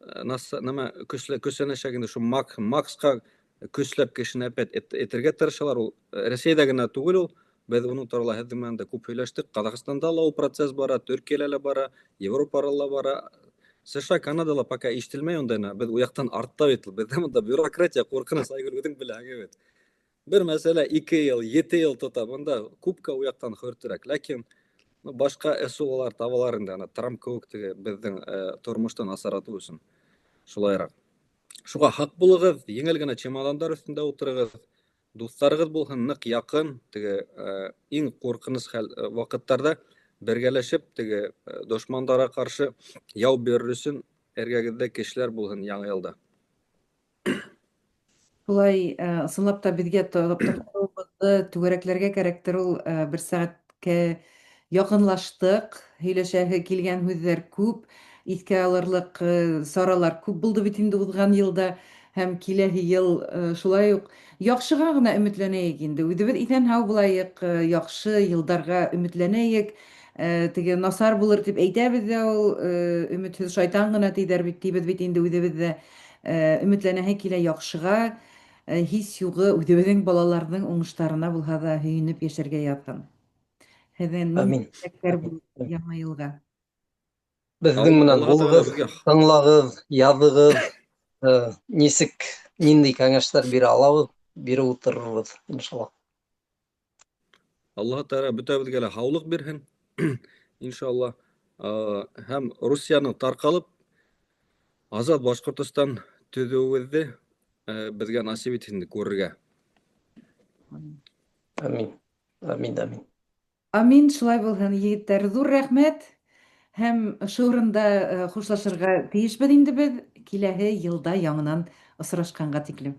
нәмә көсле көсләнәчәк инде шул Мак, Максҡа көсләп кешене опять этергә тырышалар. Ул Рәсәйҙә генә түгел ул. Беҙ уның турала һеҙҙең менән дә күп һөйләштек. Ҡаҙағстанда ла ул процесс бара, Төркиәлә лә бара, Европала ла бара. США, Канадала пока ишетелмәй ундайны. Беҙ ул яҡтан артта бит. Беҙҙә монда бюрократия ҡурҡыныс, Айгөл, үҙең беләһең бит. Бер мәсьәлә 2 йыл, 7 йыл тота. Бында күпкә ул яҡтан хөртөрәк. Ләкин ну, башҡа ысулалар табалар инде, ана Трамп кеүек теге беҙҙең тормошто насаратыу өсөн. Шулайыраҡ. Шуға һаҡ булығыҙ, еңел генә чемодандар өҫтөндә ултырығыҙ. Дуҫтарығыҙ булһын ныҡ яҡын, теге иң ҡурҡыныс хәл ваҡыттарҙа бергәләшеп теге дошмандарға ҡаршы яу бирер өсөн эргәгеҙҙә кешеләр булһын яңы йылда. Шулай, ысынлап та беҙгә туҡтауыбыҙҙы түгәрәкләргә кәрәктер ул, бер сәғәткә яҡынлаштыҡ, һөйләшәһе килгән һүҙҙәр күп, иҫкә алырлыҡ саралар күп булды бит инде уҙған йылда һәм киләһе йыл шулай уҡ яҡшыға ғына өмөтләнәйек инде. Үҙебеҙ иҫән-һау булайыҡ, яҡшы йылдарға өмөтләнәйек. Теге насар булыр дип әйтәбеҙ ҙә ул, өмөтһөҙ шайтан ғына тиҙәр бит, тибеҙ бит инде үҙебеҙ ҙә. Өмөтләнәһе килә яҡшыға, һис юғы үҙебеҙҙең балаларҙың уңыштарына булһа ҙа һөйөнөп йәшәргә яҙһын. Һеҙҙең нинди Амин. теләктәр Амин. булыр яңы йылға? Беҙҙең менән Аллаһ Тәғәлә булығыҙ, беҙгә тыңлағыҙ, яҙығыҙ, нисек ниндәй кәңәштәр бирә алабыҙ, биреп ултырырбыҙ, иншалла. Аллаһ Тәғәлә бөтәбеҙгә лә һаулыҡ бирһен, иншалла. Һәм Русияның тарҡалып, Азат Башҡортостан төҙөүебеҙҙе беҙгә насип итһен күрергә. Амин. Амин, амин. Амин, шулай булһын, егеттәр. Ҙур рәхмәт. Һәм ошо урында хушлашырға тейешбеҙ инде беҙ. Киләһе йылда яңынан осрашҡанға тиклем.